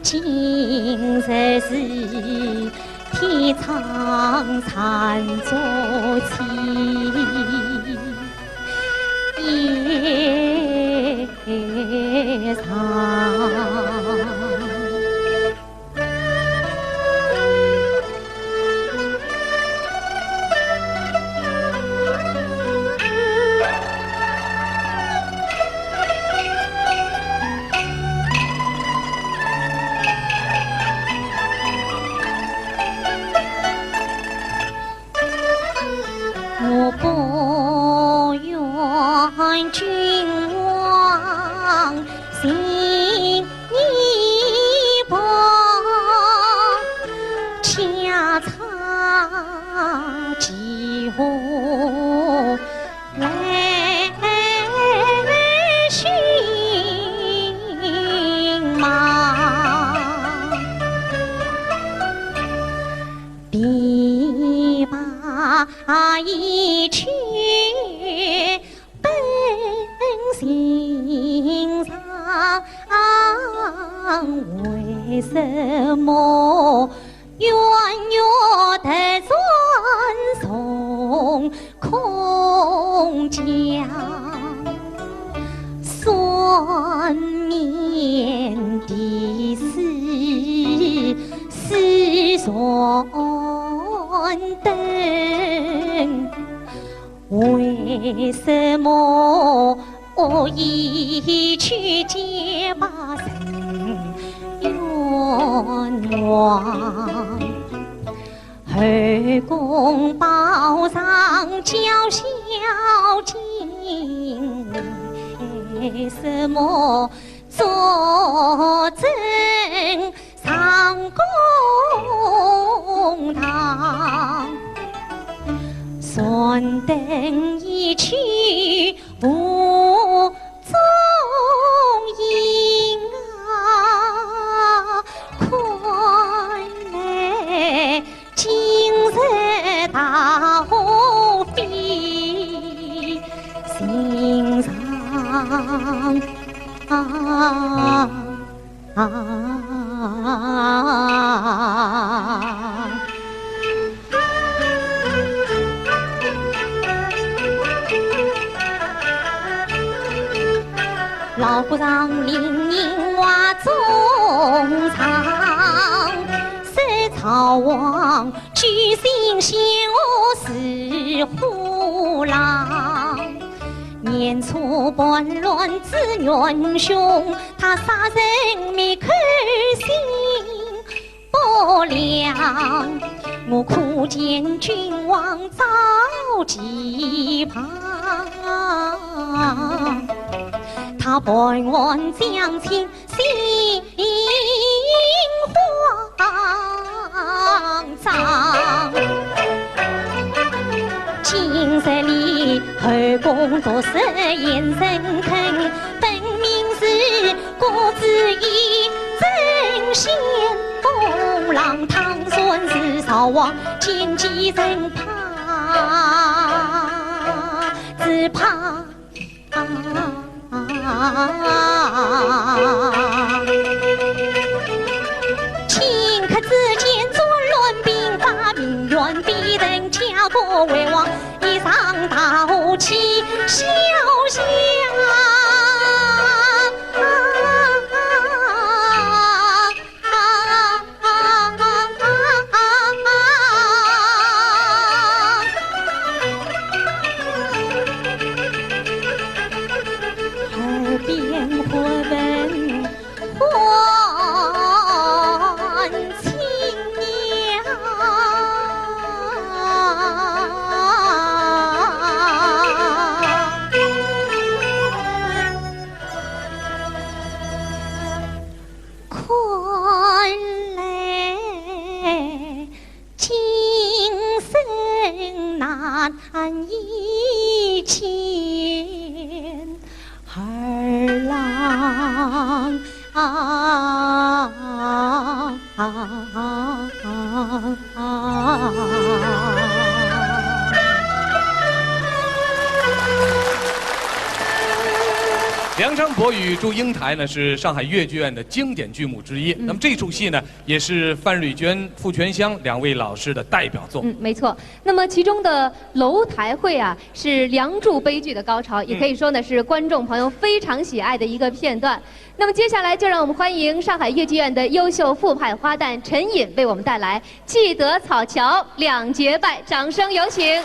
墙。 我不愿君王心已薄，恰差几何 来寻嘛。琵琶一曲本心上，为什么 圆月得转重空江，算命的是是算灯。 为什么我一曲皆把人冤枉？后宫宝藏娇小姐，为什么作证 上公堂，算灯一曲无踪影啊，看来今日大祸非寻常啊。 啊。高山林荫花中唱，山草黄，举心笑似虎狼。年初叛乱志愿雄，他杀人灭口心 不良，我苦见君王遭际旁。他办案将情心慌张。今日里后宫毒死，言人坑，分明是 各自以争先锋芒，倘然是曹王见机人怕，只怕。顷刻之间，战乱兵发，民怨沸腾，家国危亡，一场大火气，烧香。 耳边忽闻唤青鸟。 看来今生难以见儿郎。 梁山伯与祝英台呢，是上海越剧院的经典剧目之一。嗯。那么这出戏呢，也是范瑞娟、傅泉香两位老师的代表作。嗯，没错。那么其中的楼台会啊，是梁祝悲剧的高潮，也可以说呢，嗯。是观众朋友非常喜爱的一个片段。那么接下来就让我们欢迎上海越剧院的优秀傅派花旦陈隐为我们带来 《寄得草桥》两节拜，掌声有请。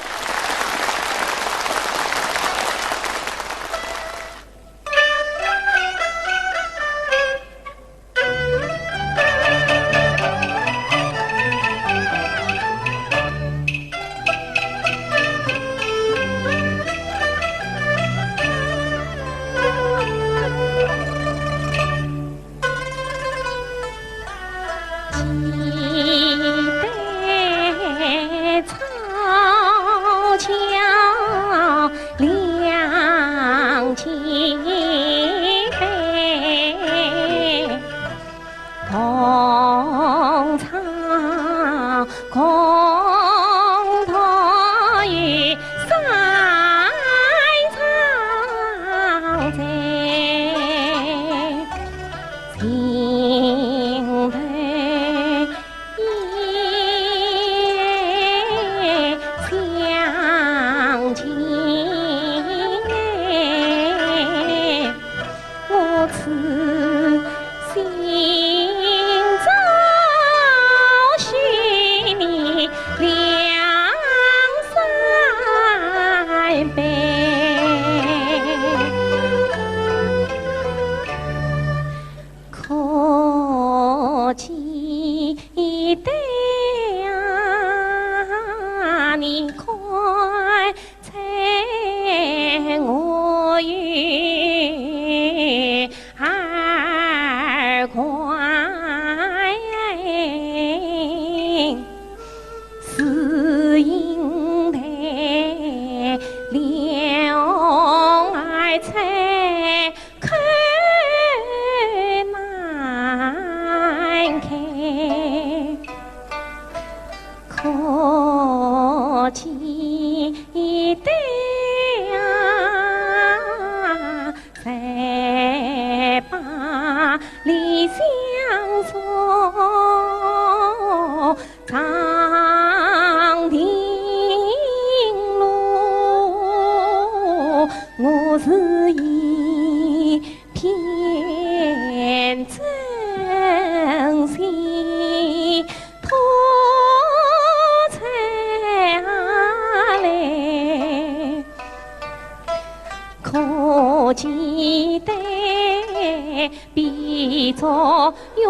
鸳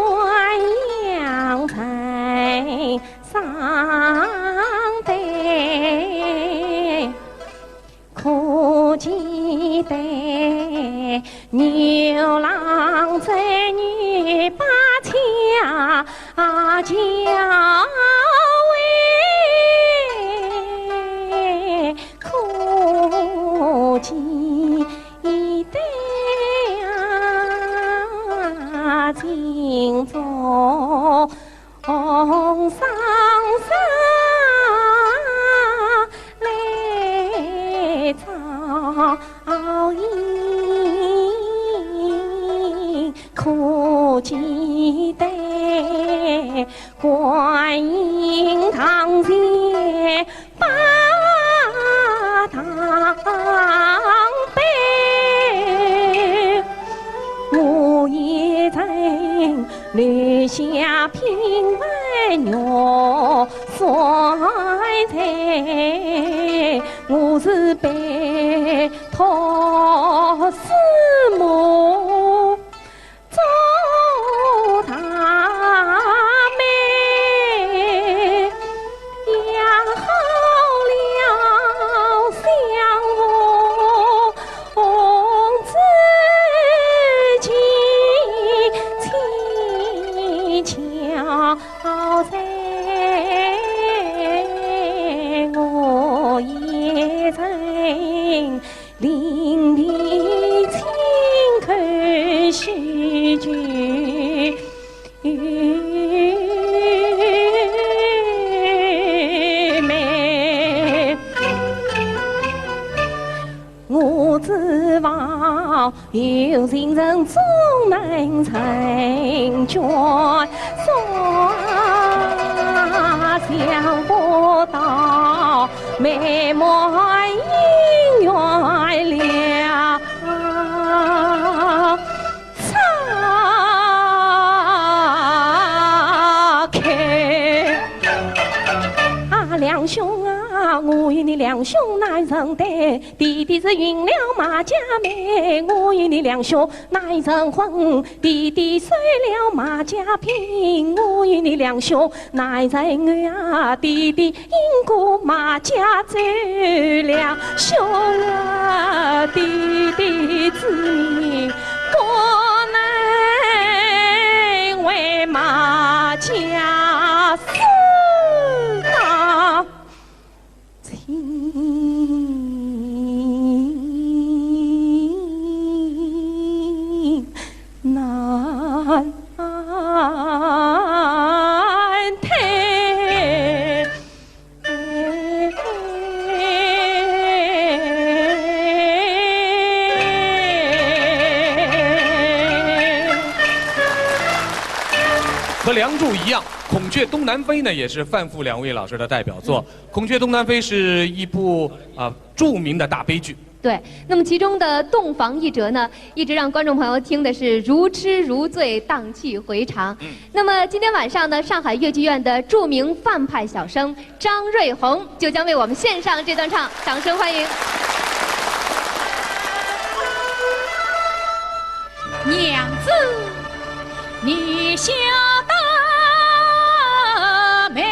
鸯在上对，可记得牛郎织女把佳佳喂，可记得呀，今朝红双双来照应，可记得观音堂前 把堂杯，我也曾留下平凡玉山财，我是被托师母 做大媒，养好了相府红子姐，恰巧在我也曾 临别亲口许久。我指望有情人总能成眷，所想不到 美满姻缘了拆开。啊，两兄啊，我与你两兄难成对，弟弟是寻了马家妹，我与你两兄难成婚，弟弟受了马家聘，我与你两兄 难成爱啊，弟弟因故马家走了，兄啊，弟弟之命不能为马家死啊。 情难退。和《梁祝》一样，《孔雀东南飞》呢，也是范复两位老师的代表作。《孔雀东南飞》是一部，啊，著名的大悲剧。对，那么其中的洞房一折呢，一直让观众朋友听的是如痴如醉，荡气回肠。嗯。那么今天晚上呢，上海越剧院的著名范派小生张瑞红就将为我们献上这段唱，掌声欢迎。娘子， 你晓得没？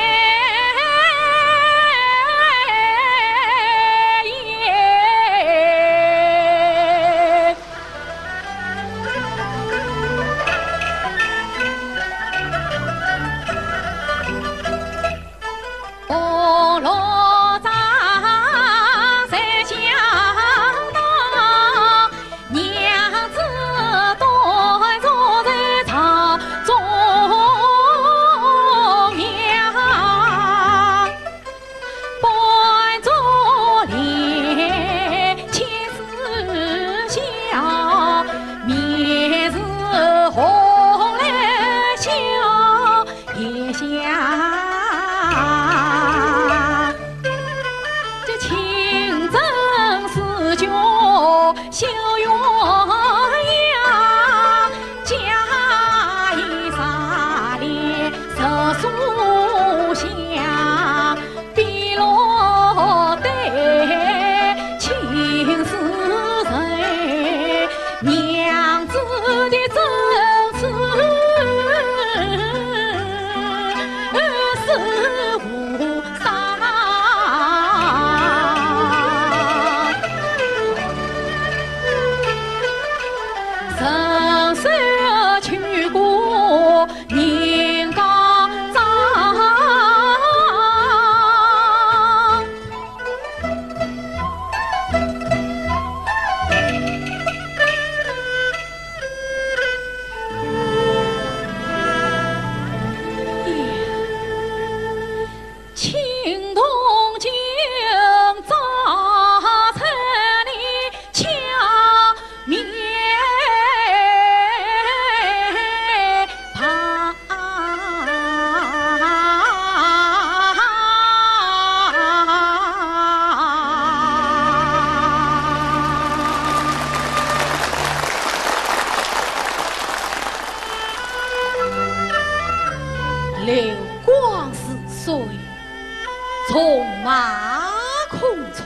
纵马空车，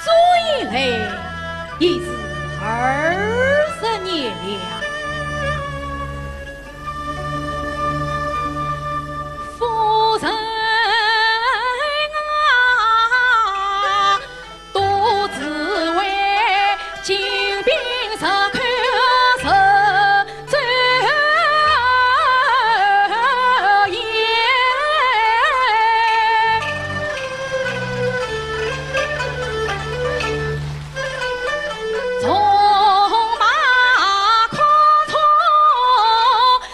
追来已是二十年了。夫人啊， 独自为金兵十口十州也。纵马空车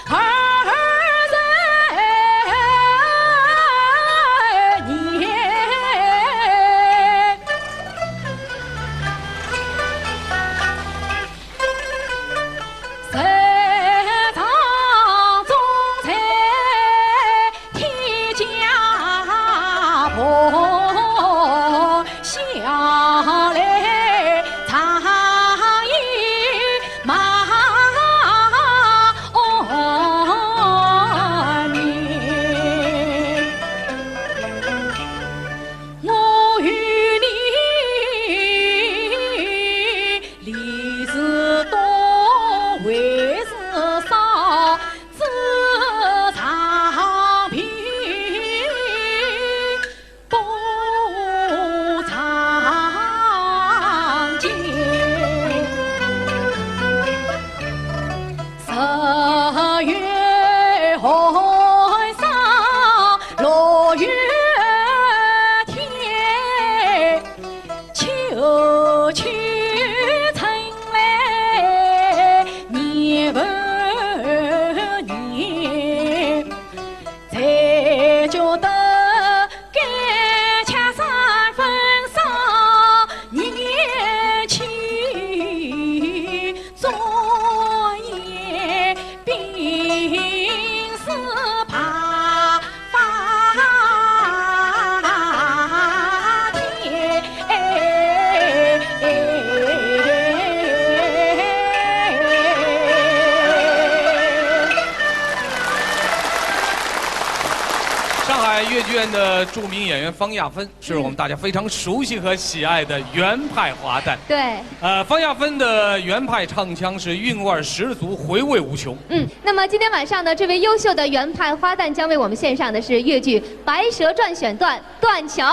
二十年。 日长终在天家婆，下来常以马哦你。 我与你离是多，会是少，只长平不长见。 十月寒霜，六月天，秋去春来年复年。 才觉得该吃三分伤年轻，昨夜病死白发天。 上海越剧院的著名演员方亚芬是我们大家非常熟悉和喜爱的原派花旦。对，呃，方亚芬的原派唱腔是韵味十足，回味无穷。嗯，那么今天晚上呢，这位优秀的原派花旦将为我们献上的是越剧《白蛇传》选段《断桥》。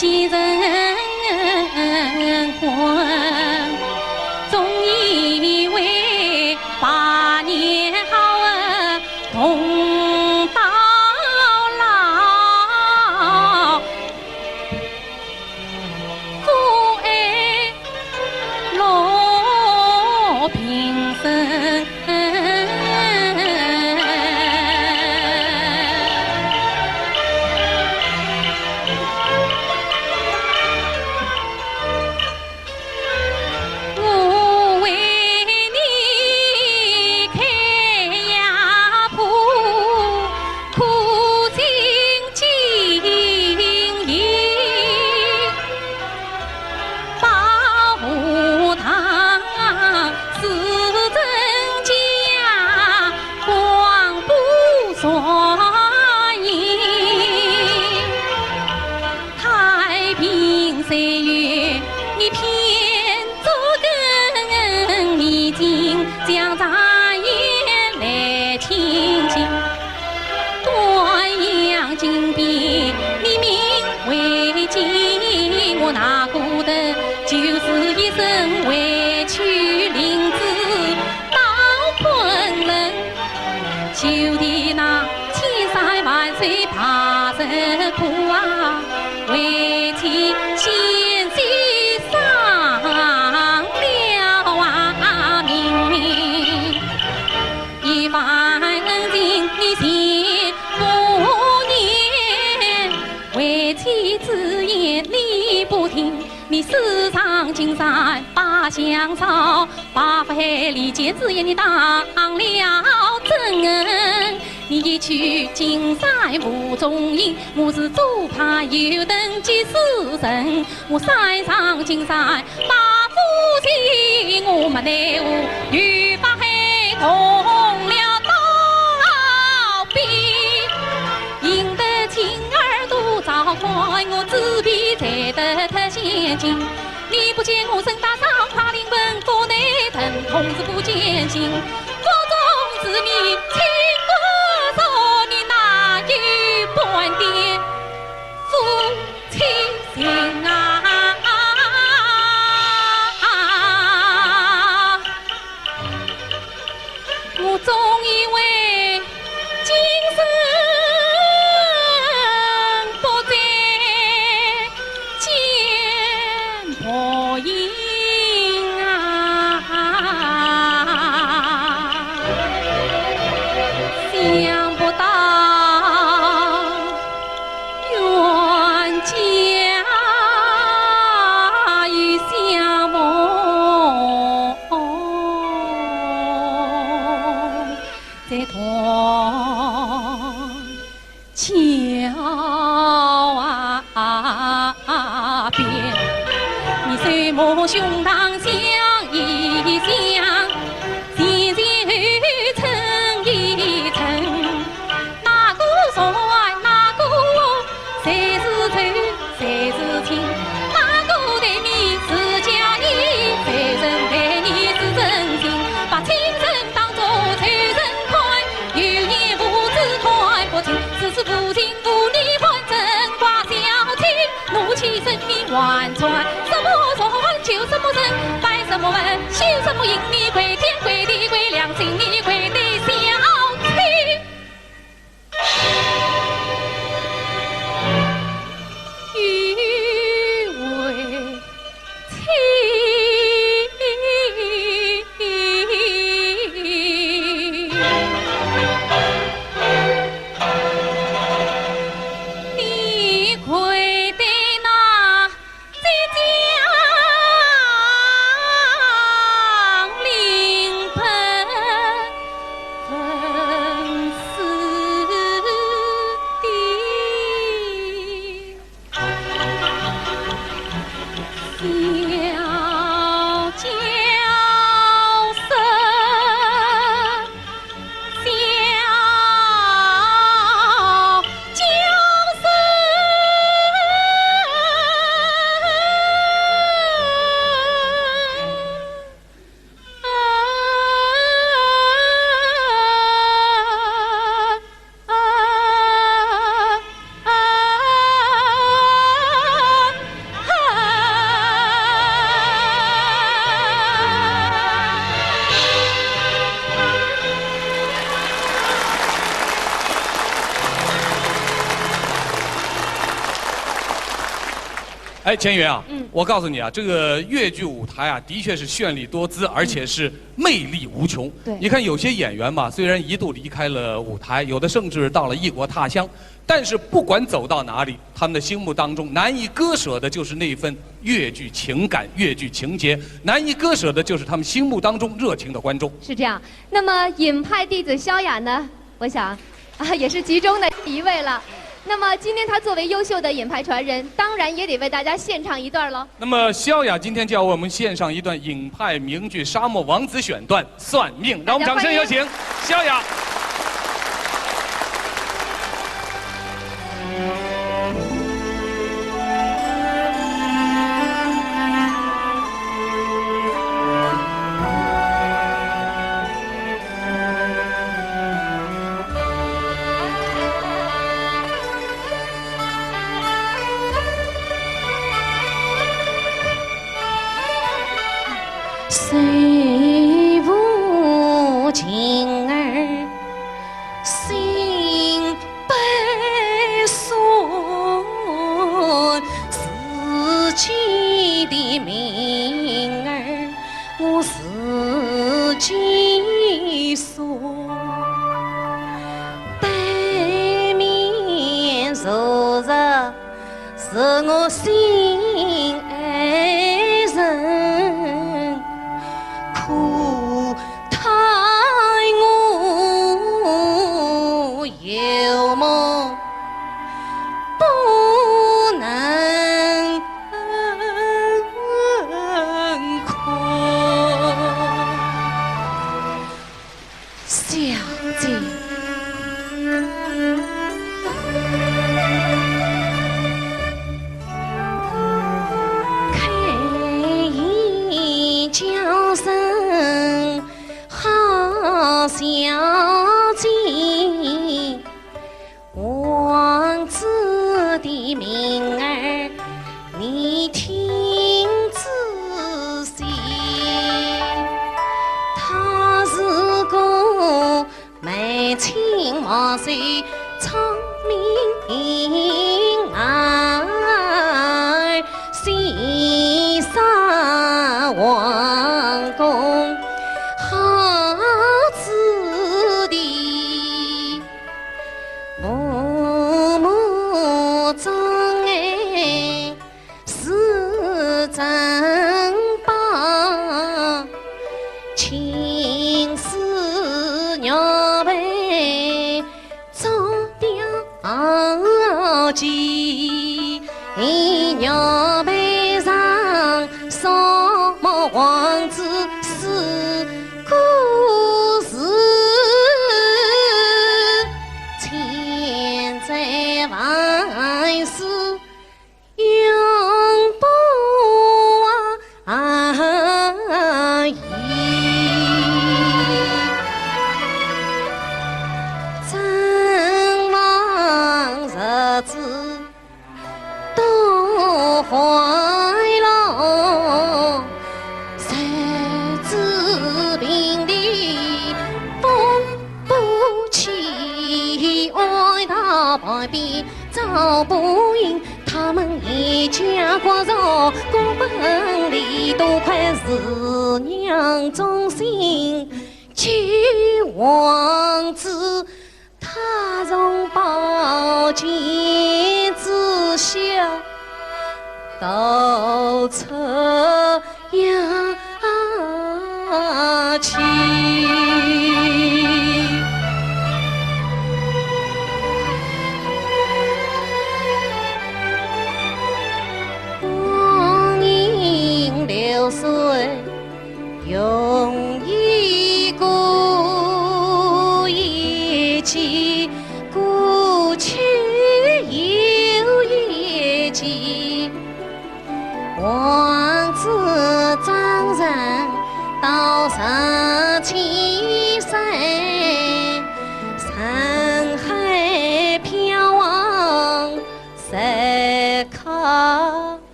几人欢，总以为百年好合同到老。 父爱落平生。我为你开呀铺，苦尽经营。 保和堂是真假，广布传言。太平岁月，你偏做更迷津，将咱也来亲近。 端阳金匾，你名为金，我那个的，就是一生回去领旨到昆仑，就地那千山万水爬山坡啊，为妻险些丧了啊命。 一番恩情你全不念，为妻之言你不听，你私上金山把香烧，把福海里结之言你当了真。你一去金山无踪影，我是做怕有登记死人。 我山上金山把父亲，我没奈何，与北海同了刀兵。赢得金耳朵早快，我纸皮才得脱千金。你不见我身打伤，怕临盆不耐疼痛是不见心。腹中之命，清官说你哪有半点 夫妻情啊。我总以为今生不再见白云啊，想不到 冤家又相逢在断桥边。你手摸胸膛想一想，前前后后称一称， 哪个善，哪个恶，谁是仇，谁是亲？哪个待你是假意，谁人待你是真心？把亲人当作仇人看，有眼无珠看不清，事事无情无义，反正怪小气，怒气生命完全。什么善就什么人，拜什么门，修什么行，你跪天跪地跪良心，你跪地小气。 你跪在那 浙江临盆。哎，钱云啊，嗯。我告诉你啊，这个越剧舞台啊，的确是绚丽多姿，而且是魅力无穷。嗯。对。你看有些演员嘛，虽然一度离开了舞台，有的甚至到了异国他乡，但是不管走到哪里，他们的心目当中难以割舍的就是那份越剧情感、越剧情节，难以割舍的就是他们心目当中热情的观众。是这样。那么尹派弟子萧雅呢？ 我想，啊，也是其中的一位了。那么今天她作为优秀的尹派传人，当然也得为大家献唱一段喽。那么萧雅今天就要为我们献上一段尹派名剧《沙漠王子》选段《算命》，让我们掌声有请萧雅。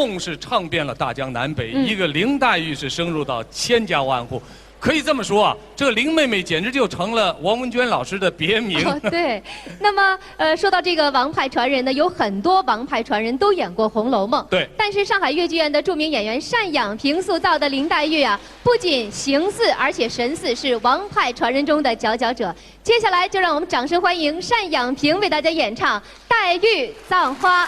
凤是唱遍了大江南北，嗯。一个林黛玉是声入到千家万户。可以这么说啊，这个林妹妹简直就成了王文娟老师的别名。哦，对。那么，呃，说到这个王派传人呢，有很多王派传人都演过《红楼梦》。对。但是上海越剧院的著名演员单养平塑造的林黛玉啊，不仅形似，而且神似，是王派传人中的佼佼者。 接下来就让我们掌声欢迎单养平为大家演唱《黛玉葬花》。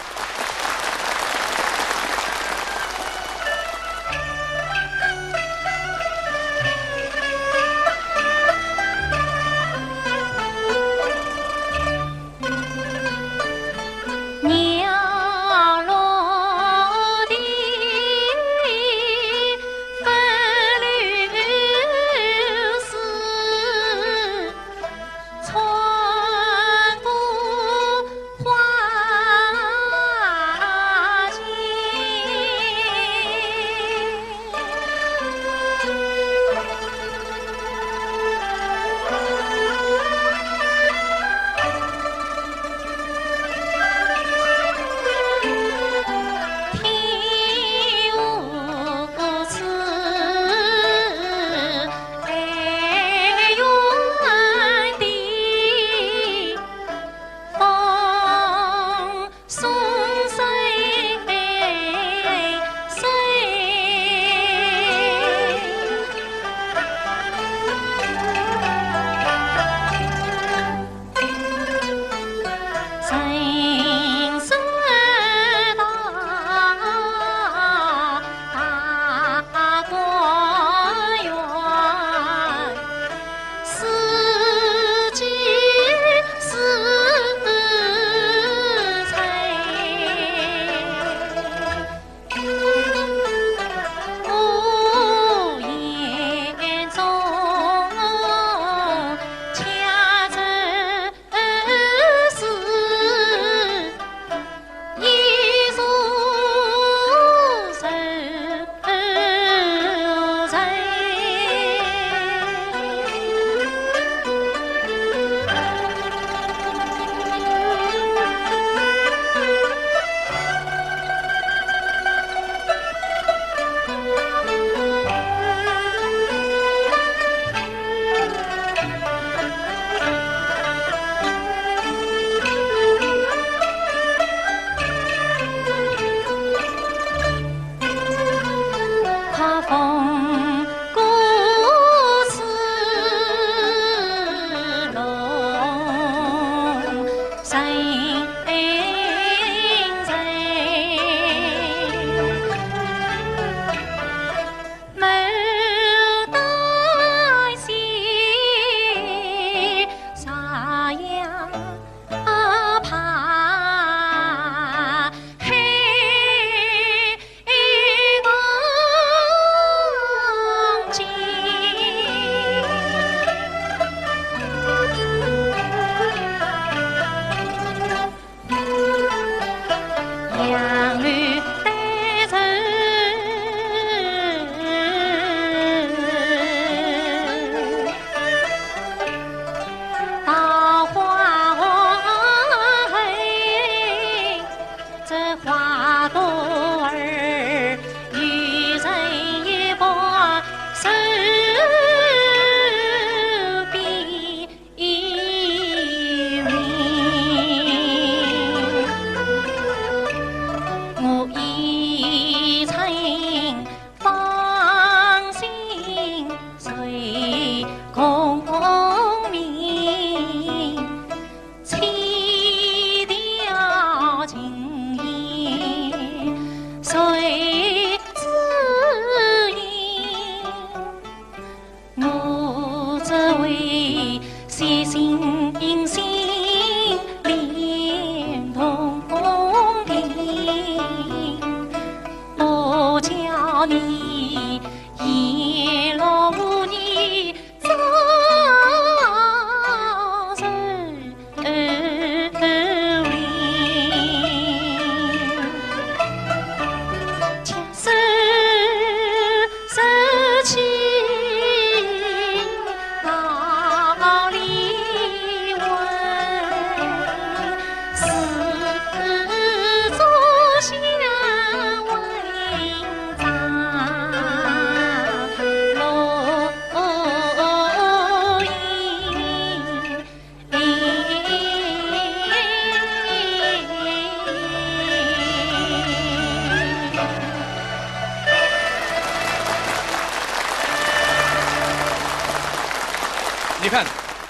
看，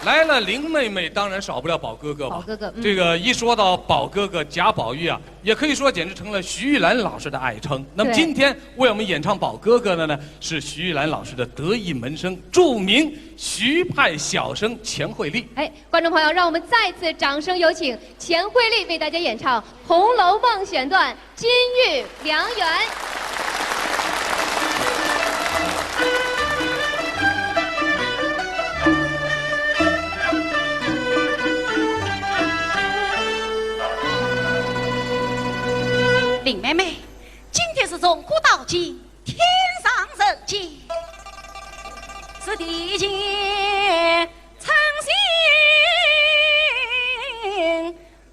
来了林妹妹，当然少不了宝哥哥吧。宝哥哥，嗯。这个一说到宝哥哥贾宝玉啊，也可以说简直成了徐玉兰老师的爱称。那么对。今天为我们演唱宝哥哥的呢，是徐玉兰老师的得意门生，著名徐派小生钱惠丽。哎，观众朋友，让我们再次掌声有请钱惠丽为大家演唱《红楼梦》选段。 金玉良缘。林妹妹，今天是从古到今，天上人间，是地间称心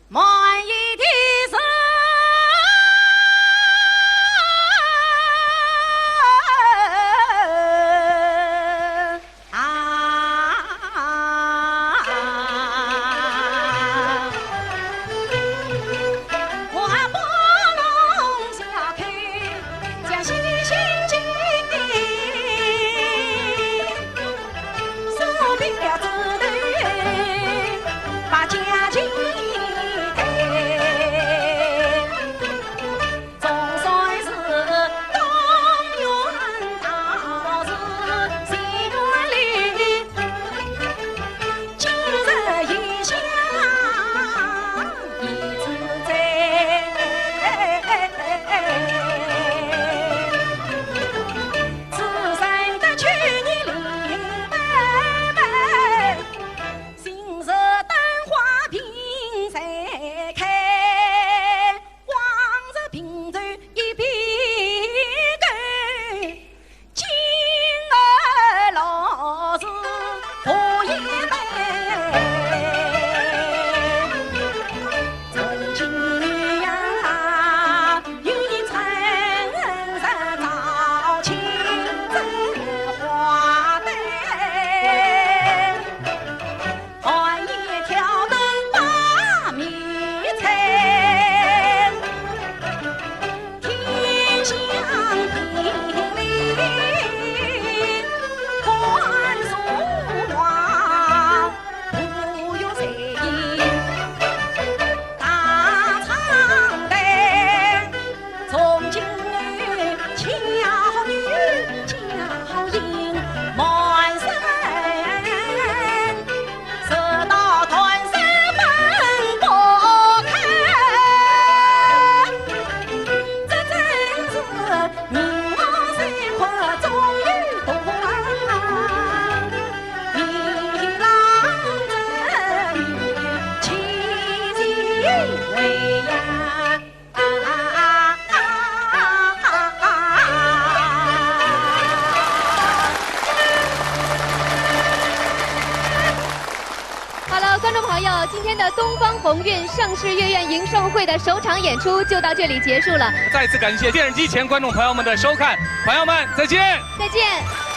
满意的人啊，花不落下开，将心心情。 好了，观众朋友，今天的东方红韵盛世月苑迎盛会的首场演出就到这里结束了。再次感谢电视机前观众朋友们的收看，朋友们，再见。再见。